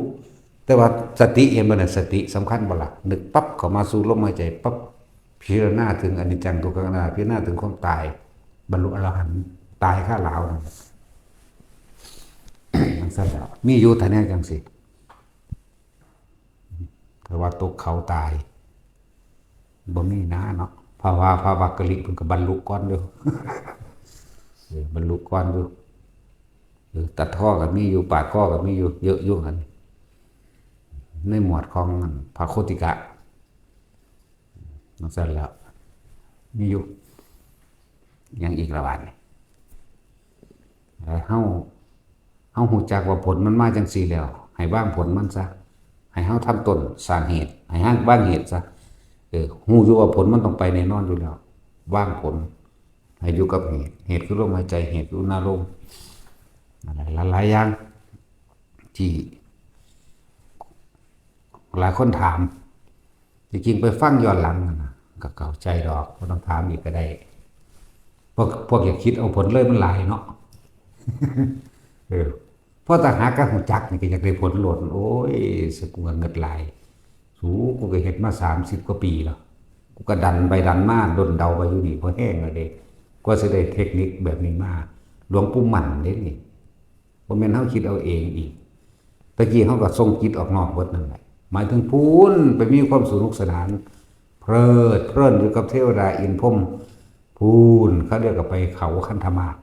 แต่ว่าสติเห็นบ่น่ะ สติสำคัญบ่ล่ะ นึกปั๊บเข้ามาสู่ลมหายใจปั๊บ พิจารณาถึงอนิจจังทุกขังอนัตตา พิจารณาถึงความตาย บรรลุอรหันต์ ตายคาหลาวนั่น จั่งซั้นแหละ มีอยู่ถ้าแนวจั่งซี้ แต่ว่าตกเขาตาย บ่มีนะเนาะ เพราะว่าพระวักกะลิเพิ่นก็บรรลุก่อนอยู่ เออ บรรลุก่อนอยู่ เออ ตัดข้อก็มีอยู่ ปาดข้อก็มีอยู่ เยอะอยู่หั่น ในหมวดของพระโคติกะ จั่งซั้นแหล้ว มีอยู่ หยังอีกละบาดนี่ ให้เฮา เฮารู้จักว่าผลมันมาจั่งซี้แล้ว ให้วางผลมันซะ ให้เฮาทำต้นสร้างเหตุ ให้เฮาวางเหตุซะ เออ รู้อยู่ว่าผลมันต้องไปแน่นอนอยู่แล้ว วางผล ให้อยู่กับเหตุ เหตุคือลมหายใจ เหตุคืออุณาโลม อะไรหลายๆอย่าง ที่หลายคนถาม ที่จริงไปฟังย้อนหลังนั่นน่ะ ก็เข้าใจดอก บ่ต้องถามอีกก็ได้ พวก พวกอยากคิดเอาผลเลยมันหลายเนาะ เออ พอตาหากะฮู้จักนี่ก็อยากได้ผลโลด โอ้ย สะกูก็เงิดหลาย สู กูก็เฮ็ดมาสามสิบกว่าปีแล้ว กูก็ดันไปดันมา ด้นเดาไปอยู่นี่ พอแฮงแล้วเด้ กว่าสิได้เทคนิคแบบนี้มา หลวงปู่มั่นเด้นี่ บ่แม่นเฮาคิดเอาเองอีก ตะกี้เฮาก็ส่งจิตออกนอกเบิดนั่นแหละ หมายถึงพู้นไปมีความสนุกสนาน เพลิดเพลินอยู่กับเทวดาอินทร์พรหม พู้น เขาเรียกว่าไปเขาคันธมาศ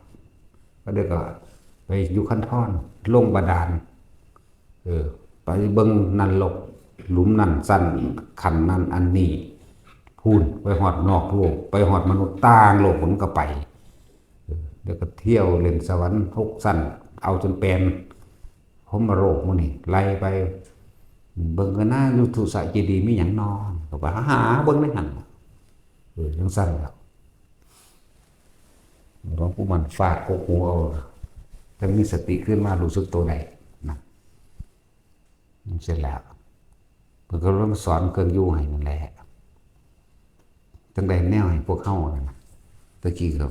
เขาเรียกว่าไปอยู่คันธร ลงบาดาล เออ ไปเบิ่งนรก หลุมนั่นซั้น ขั้นนั่นอันนี้ พู้น ไปฮอดนอกโลก ไปฮอดมนุษย์ต่างโลก ผมก็ไป เออ แล้วก็เที่ยวเล่นสวรรค์หกชั้น เอาจนแปน พรหมโลกหมู่นี่ ไล่ไป เบิ่งกันนะ อยู่ทุสะเจดีย์มีหยังนอน ก็ไปหาเบิ่งในหั่น เออ จั่งซั้นแหล้ว หลวงปู่มั่นฟาดกกหูเอา จั่งมีสติขึ้นมา รู้สึกตัวได้นะ จั่งซี้แหละ เพิ่นก็เลยมาสอนเครื่องอยู่ให้นั่นแหละ จั่งได้แนวให้พวกเฮานั่นน่ะ ตะกี้ก็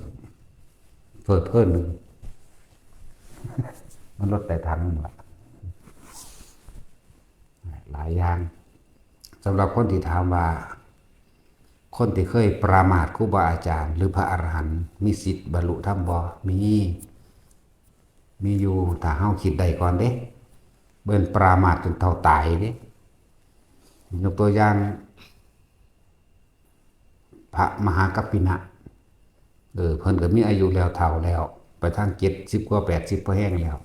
เพลิดเพลินหนึ่ง มันลดแต่ทันนั่นล่ะ ห หลายอย่าง สำหรับคนที่ถามว่า คนที่เคยประมาทครูบาอาจารย์ หรือพระอรหันต์มีสิทธิ์บรรลุธรรมบ่ มี มีอยู่ ถ้าเฮาคิดได้ก่อนเด้ เบิ่นประมาทจนเฒ่าตายเด้ ยกตัวอย่าง พระมหากัปปินะ เออ เพิ่นก็มีอายุแล้ว เฒ่าแล้ว ไปทางเจ็ดสิบกว่า แปดสิบพอแฮงแล้ว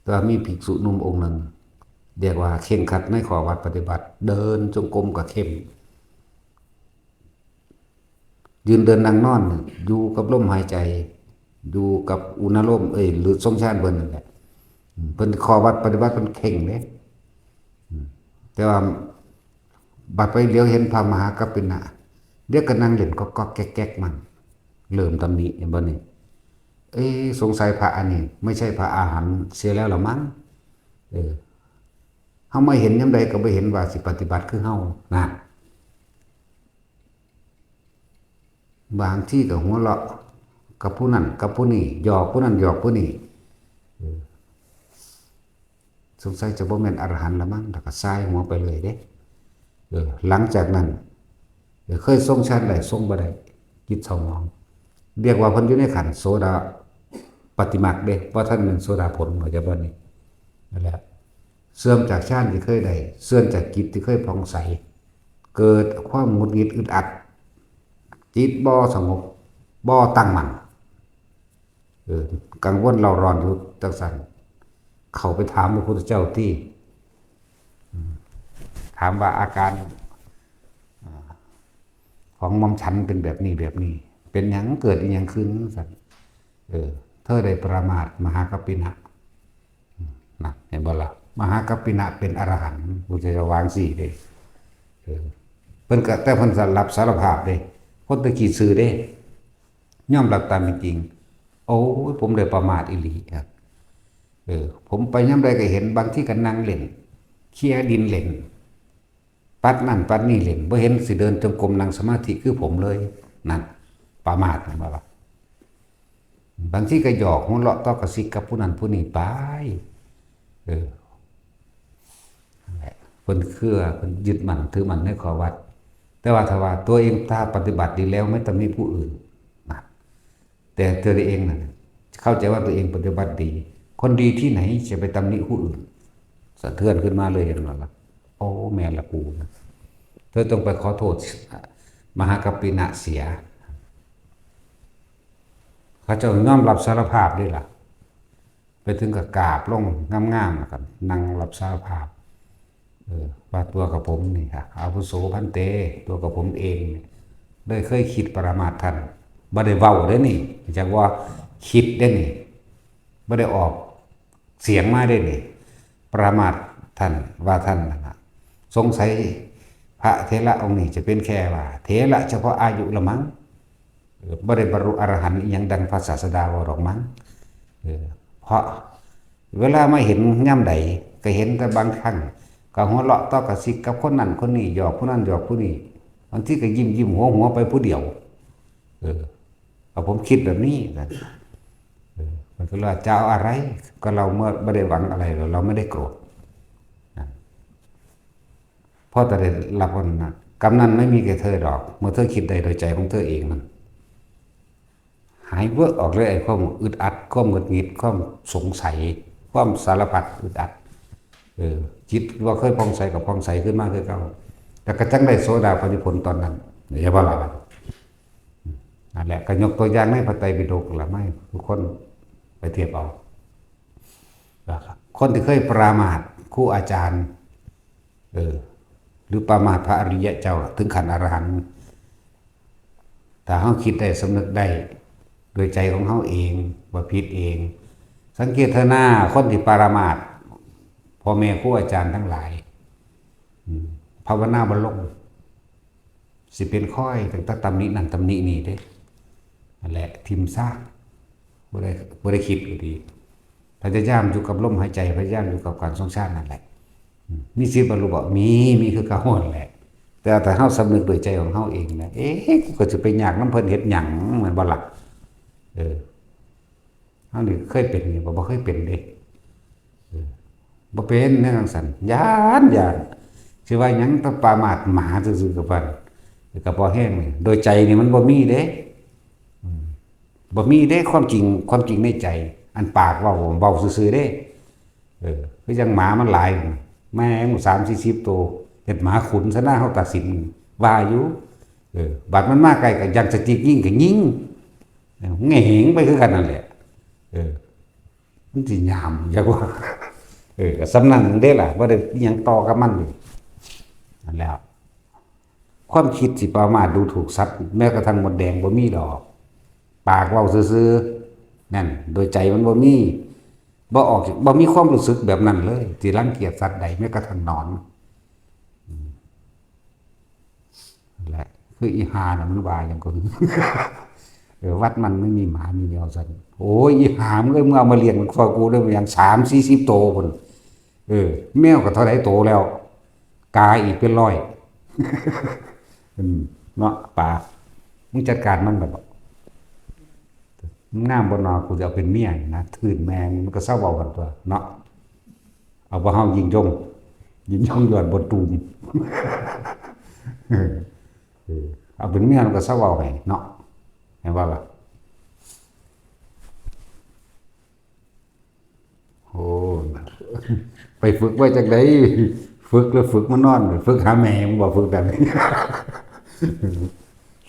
แต่ว่ามีภิกษุหนุ่มองค์หนึ่ง เรียกว่าเคร่งครัดในข้อวัดปฏิบัติ เดินจงกรมก็เข้ม ยืนเดินนั่งนอน อยู่กับลมหายใจ อยู่กับอุณาโลม เอ้ย หรือทรงฌานเพิ่นนั่นแหละ อืม เพิ่นข้อวัดปฏิบัติเพิ่นเคร่งเด้ อืม แต่ว่า บัดไปเหลียวเห็นพระมหากัปปินะ เดี๋ยวก็นั่งเล่นก๊อกๆแก๊กๆมัน เริ่มตำหนิ เห็นบ่นี่ เอ๊ะ สงสัยพระอันนี้ไม่ใช่พระอรหันต์เสียแล้วละมั้ง เออ เฮามาเห็นยามใดก็บ่เห็นว่าสิปฏิบัติคือเฮา นั่น บางทีก็หัวเราะกับผู้นั้นกับผู้นี้ หยอกผู้นั้นหยอกผู้นี้ เออ สงสัยจะบ่แม่นอรหันต์ละมั้ง แล้วก็สายหัวไปเลยเด้ เออ หลังจากนั้น เออ เคยทรงฌานได้ ทรงบ่ได้ จิตเศร้าหมอง เรียกว่าเพิ่นอยู่ในขั้นโสดาปัตติมรรคเด้ บ่ทันแม่นโสดาผล เข้าใจบ่นี่ นั่นแหละ เสื่อมจากฌานที่เคยได้ เสื่อมจากจิตที่เคยผ่องใส เกิดความหงุดหงิดอึดอัด จิตบ่สงบ บ่ตั้งมั่น เออ กังวลเร่าร้อนอยู่จังซั่น เข้าไปถามพระพุทธเจ้าติ อืม ถามว่าอาการ อ่า ของหม่อมฉันเป็นแบบนี้แบบนี้ เป็นหยัง เกิดอิหยังขึ้น ซั่น เออ เธอได้ประมาทมหากัปปินะ อืม นะ เห็นบ่ล่ะ มหากัปปินะเป็นอรหันต์ พุทธเจ้าวางสี่เด้ เออ เพิ่นก็ แต่เพิ่นรับสารภาพเด้ คนตะกี้ซื่อเด้ ยอมรับตามเป็นจริง โอ้ย ผมได้ประมาทอีหลีครับ เออ ผมไปยามใดก็เห็น บางทีก็นั่งเล่น เคลียร์ดินเล่น ปัดนั่นปัดนี่เล่น บ่เห็นสิเดินจงกรมนั่งสมาธิคือผมเลย นั่น ประมาท แม่นบ่ล่ะ บางทีก็หยอกหัวเราะเตาะกะซิกกับผู้นั้นผู้นี้ไป เออ นั่นแหละ เพิ่นเครือ เพิ่นยึดมั่นถือมั่นในข้อวัด แต่ว่าถ้าว่าตัวเองถ้าปฏิบัติดีแล้วไม่ตำหนิผู้อื่น นะ แต่ตัวเองน่ะ เข้าใจว่าตัวเองปฏิบัติดี คนดีที่ไหนจะไปตำหนิผู้อื่น สะเทือนขึ้นมาเลย เห็นบ่ล่ะ โอ้ แม่นละกูนะ เธอต้องไปขอโทษมหากัปปินะเสีย เขาเจ้ายอมรับสารภาพเด้ล่ะ ไปถึงก็กราบลงงามๆ แล้วก็นั่งรับสารภาพ เออ ว่าตัวกับผมนี่ค่ะ อาวุโสภันเต ตัวกับผมเองเนี่ย ได้เคยคิดประมาทท่าน บ่ได้เว้าเด้นี่ จักว่าคิดเด้นี่ บ่ได้ออกเสียงมาเด้นี่ ประมาทท่าน ว่าท่านนั่นน่ะ สงสัยพระเถระองค์นี้จะเป็นแค่ว่า เถระเฉพาะอายุละมั้ง เออ บ่ได้บรรลุอรหันต์อิหยังดังพระศาสดาเว้าดอกมั้ง เออ เพราะเวลามาเห็นยามใด ก็เห็นแต่บางครั้ง ก็หัวเราะเตาะกะซิกกับคนนั้นคนนี้ หยอกผู้นั้นหยอกผู้นี้ บางทีก็ยิ้มๆ หัวๆ ไปผู้เดียว เออ เอาผมคิดแบบนี้นะ เออ มันก็เลยว่าจะเอาอะไร ก็เราเมื่อไม่ได้หวังอะไร เรา เราไม่ได้โกรธนะ เพราะแต่ได้รับมันนะ กรรมนั้นไม่มีแก่เธอดอก เมื่อเธอคิดได้โดยใจของเธอเองนั่น หายเวิร์กออกเลย ไอ้ความอึดอัด ความหงุดหงิด ความสงสัย ความสารพัดอึดอัด เออ จิตว่าเคยผ่องใสก็ผ่องใสขึ้นมาคือเก่า แต่ก็จังได้โสดาปัตติผลตอนนั้น อย่าว่าละ นั่นแหละ ก็ยกตัวอย่างในพระไตรปิฎกละ ไม่ทุกคนไปเทียบเอา นะครับ คนที่เคยประมาทครูอาจารย์ เออ หรือประมาทพระอริยะเจ้า ถึงขั้นอรหันต์ ถ้าเฮาคิดได้ สำนึกได้ โดยใจของเฮาเอง ว่าผิดเอง สังเกตเถอะหน้า คนที่ประมาท พ่อแม่ครูอาจารย์ทั้งหลาย อืม ภาวนาบ่ลง สิเป็นคอยตั้งแต่ตำหนินั่นตำหนินี่เด้ นั่นแหละ ถิ่มซะ บ่ได้ บ่ได้คิดก็ดี พยายามอยู่กับลมหายใจ พยายามอยู่กับการทรงฌานนั่นแหละ อืม มีสิทธิ์บรรลุบ่ มี มีคือเก่านั่นแหละ แต่ถ้าเฮาสำนึกโดยใจของเฮาเองนะ เอ๊ะ กูก็สิไปยากนำเพิ่นเฮ็ดหยัง แม่นบ่ล่ะ เออ เฮานี่เคยเป็นอยู่บ่ บ่เคยเป็นเด้ เออ บ่เป็นแนวจั่งซั้น ย้าน ย้าน สิว่าหยัง แต่ปรามาสหมาซื่อๆ กับมัน กับพอแห้งเลย โดยใจนี่มันบ่มีเด้ อืม บ่มีเด้ ความจริง ความจริงในใจ อันปากเว้า เว้าซื่อๆ เด้ เออ คือจั่งหมามันหลาย แม่งสามสี่สิบตัว เฮ็ดหมาขุนซะนะ เฮาตัดสินว่าอยู่ เออ บัดมันมาใกล้ก็ยังสติกยิงก็ยิง เออ แง่เหงไปคือกันนั่นแหละ เออ มันสิยามจักว่า เออ ก็ส่ำนั้นเด้ล่ะ บ่ได้อิหยังต่อกับมันอยู่ นั่นแหละ ความคิดสิประมาทดูถูกสัตว์ แม้กระทั่งมดแดงบ่มีดอก ปากเว้าซื่อๆ นั่น โดยใจมันบ่มี บ่ออก บ่มีความรู้สึกแบบนั้นเลย ที่รังเกียจสัตว์ใด แม้กระทั่งหนอน อืม นั่นแหละ คืออีห่าน่ะมันว่าหยังก็ เออ วัดมันไม่มีหมามีแมวซั่น โอ้ย อีห่า มึงเอ้ย มึงเอามาเลี้ยงซอยกูได้บ่หยัง สามสี่สิบโตพุ้น เออ แมวก็เท่าใดโตแล้ว กาอีกเป็นร้อย อืม เนาะ ปา มึงจัดการมันแบบ มึงงามบ่นอ กูจะเอาเป็นเมียนี่นะ ทื่นแม่ง มันก็เซาเว้ากันตั๊วเนาะ เอาบ่เฮายิ่งยง ยิ่งยงย้อนบ่ตูม เออ เออ เอาเป็นเมียมันก็เซาเว้าให้เนาะ เห็นบ่ล่ะ โอ้ ไปฝึกไว้จั่งใด ฝึกแล้วฝึกมานอน ฝึกหาแม่ มึงบ่ฝึกแบบนี้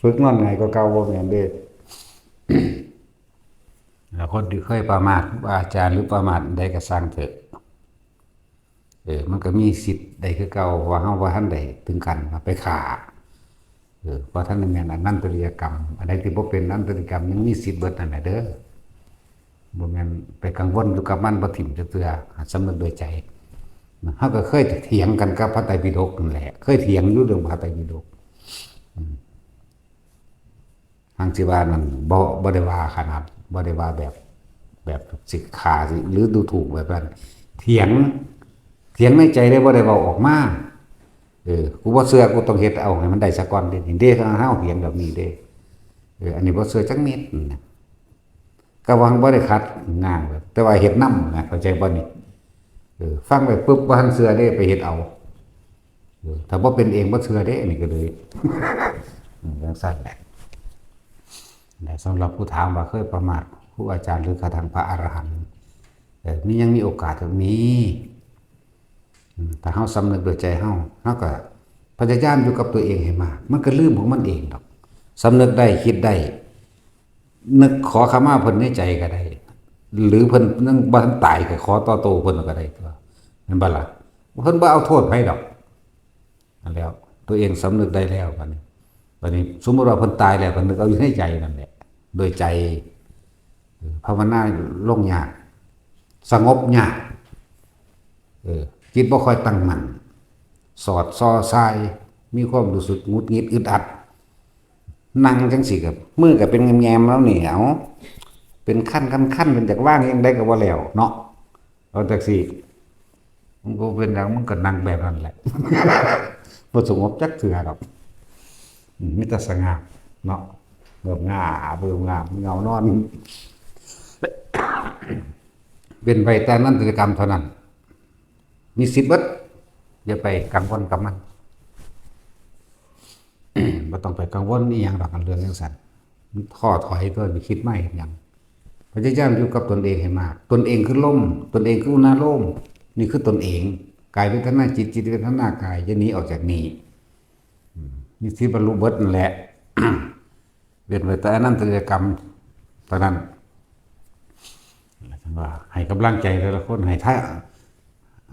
ฝึกนอนไงก็เก่า บ่แม่นเด้ แล้วคนที่เคยประมาทครูบาอาจารย์ หรือประมาทใดก็ซ่างเถอะ เออ มันก็มีสิทธิ์ได้คือเก่า เพราะว่าเฮาบ่ทันได้ถึงขั้นว่าไปฆ่า เออ บ่ทันได้แม่นอนันตริยกรรม อันใดที่บ่เป็นอนันตริยกรรม ยังมีสิทธิ์เบิดนั่นแหละเด้อ บ่แม่นไปกังวลอยู่กับมัน บ่ถิ่มจักเทื่อ สำนึกด้วยใจ เฮาก็เคยเถียงกันกับพระไตรปิฎกนั่นแหละ เคยเถียงอยู่เรื่องพระไตรปิฎก อืม ทางสิว่านั่นบ่ บ่ได้ว่าขนาด บ่ได้ว่าแบบ แบบสิฆ่าสิ หรือดูถูกแบบนั้น เถียง เถียงในใจได้ บ่ได้เว้าออกมา เออ กูบ่เชื่อ กูต้องเฮ็ดเอาให้มันได้ซะก่อนเด้ นี่เด้ เฮาเถียงแบบนี้เด้ เออ อันนี้บ่เชื่อจักนิดนะ ก็หวังบ่ได้ขัดง้าง แต่ว่าเฮ็ดนำนะ เข้าใจบ่นี่ เออ ฟังไปปุ๊บ บ่ทันเชื่อเด้ ไปเฮ็ดเอา เออ ถ้าบ่เป็นเองบ่เชื่อเด้ อันนี้ก็เลย อืม จั่งซั่นแหละ แต่สำหรับผู้ถามว่าเคยประมาทครูอาจารย์ หรือกระทั่งพระอรหันต์ เออ มี ยังมีโอกาส มี อืม ถ้าเฮาสำนึกด้วยใจเฮา เฮาก็พยายามอยู่กับตัวเองให้มาก มันก็ลืมของมันเองดอก สำนึกได้ คิดได้ นึกขอขมาเพิ่นในใจก็ได้ หรือเพิ่นยังบ่ทันตายก็ขอต่อโตเพิ่นก็ได้ตั๊ว แม่นบ่ล่ะ เพิ่นบ่เอาโทษไผดอก นั่นแล้ว ตัวเองสำนึกได้แล้วบัดนี้ บัดนี้สมมุติว่าเพิ่นตายแล้ว ก็นึกเอาอยู่ในใจนั่นแหละ โดยใจ เออ ภาวนาลงยาก สงบยาก เออ จิตบ่ค่อยตั้งมั่น สอดซอซาย มีความรู้สึกหงุดหงิดอึดอัด นั่งจังซี่ก็ มือก็เป็นแงมๆ แล้วนี่ เอ้า เป็นคันๆ เป็นจักวางจั่งใดก็บ่แล้วเนาะ เอาจั่งซี่ มันก็เป็นหยัง มันก็นั่งแบบนั้นแหละ บ่สงบจักเทื่อดอก อืม มีแต่สงัดเนาะ เบิบงาบ เบิบงาบ เหงานอน เป็นไปแต่อนันตริยกรรมเท่านั้น มีสิทธิ์เบิด อย่าไปกังวลกับมัน บ่ต้องไปกังวลอีหยังดอก เรื่องจั่งซั้น มันท้อถอยตั๊ว ไปคิดมาเฮ็ดหยัง พยายามอยู่กับตนเองให้มาก ตนเองคือลม ตนเองคืออุณาโลม นี่คือตนเอง กายเวทนาจิต จิตเวทนากาย อย่าหนีออกจากนี่ อืม มีสิทธิ์บรรลุเบิดนั่นแหละ เว้นไว้แต่อนันตริยกรรมเท่านั้น ท่านว่าให้กำลังใจแต่ละคน ให้ทาง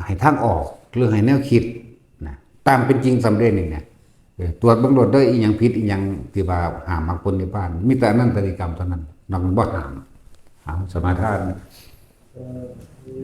ให้ทางออก หรือให้แนวคิดนะ ตามเป็นจริงสำเร็จนี่นะ เออ ตรวจเบิ่งโลดเด้อ อีหยังผิด อีหยังที่ว่าห้ามมรรคผลนิพพาน มีแต่อนันตริยกรรมเท่านั้น นอกนั้นบ่ห้าม เอา สมาทาน เอ่อ คือ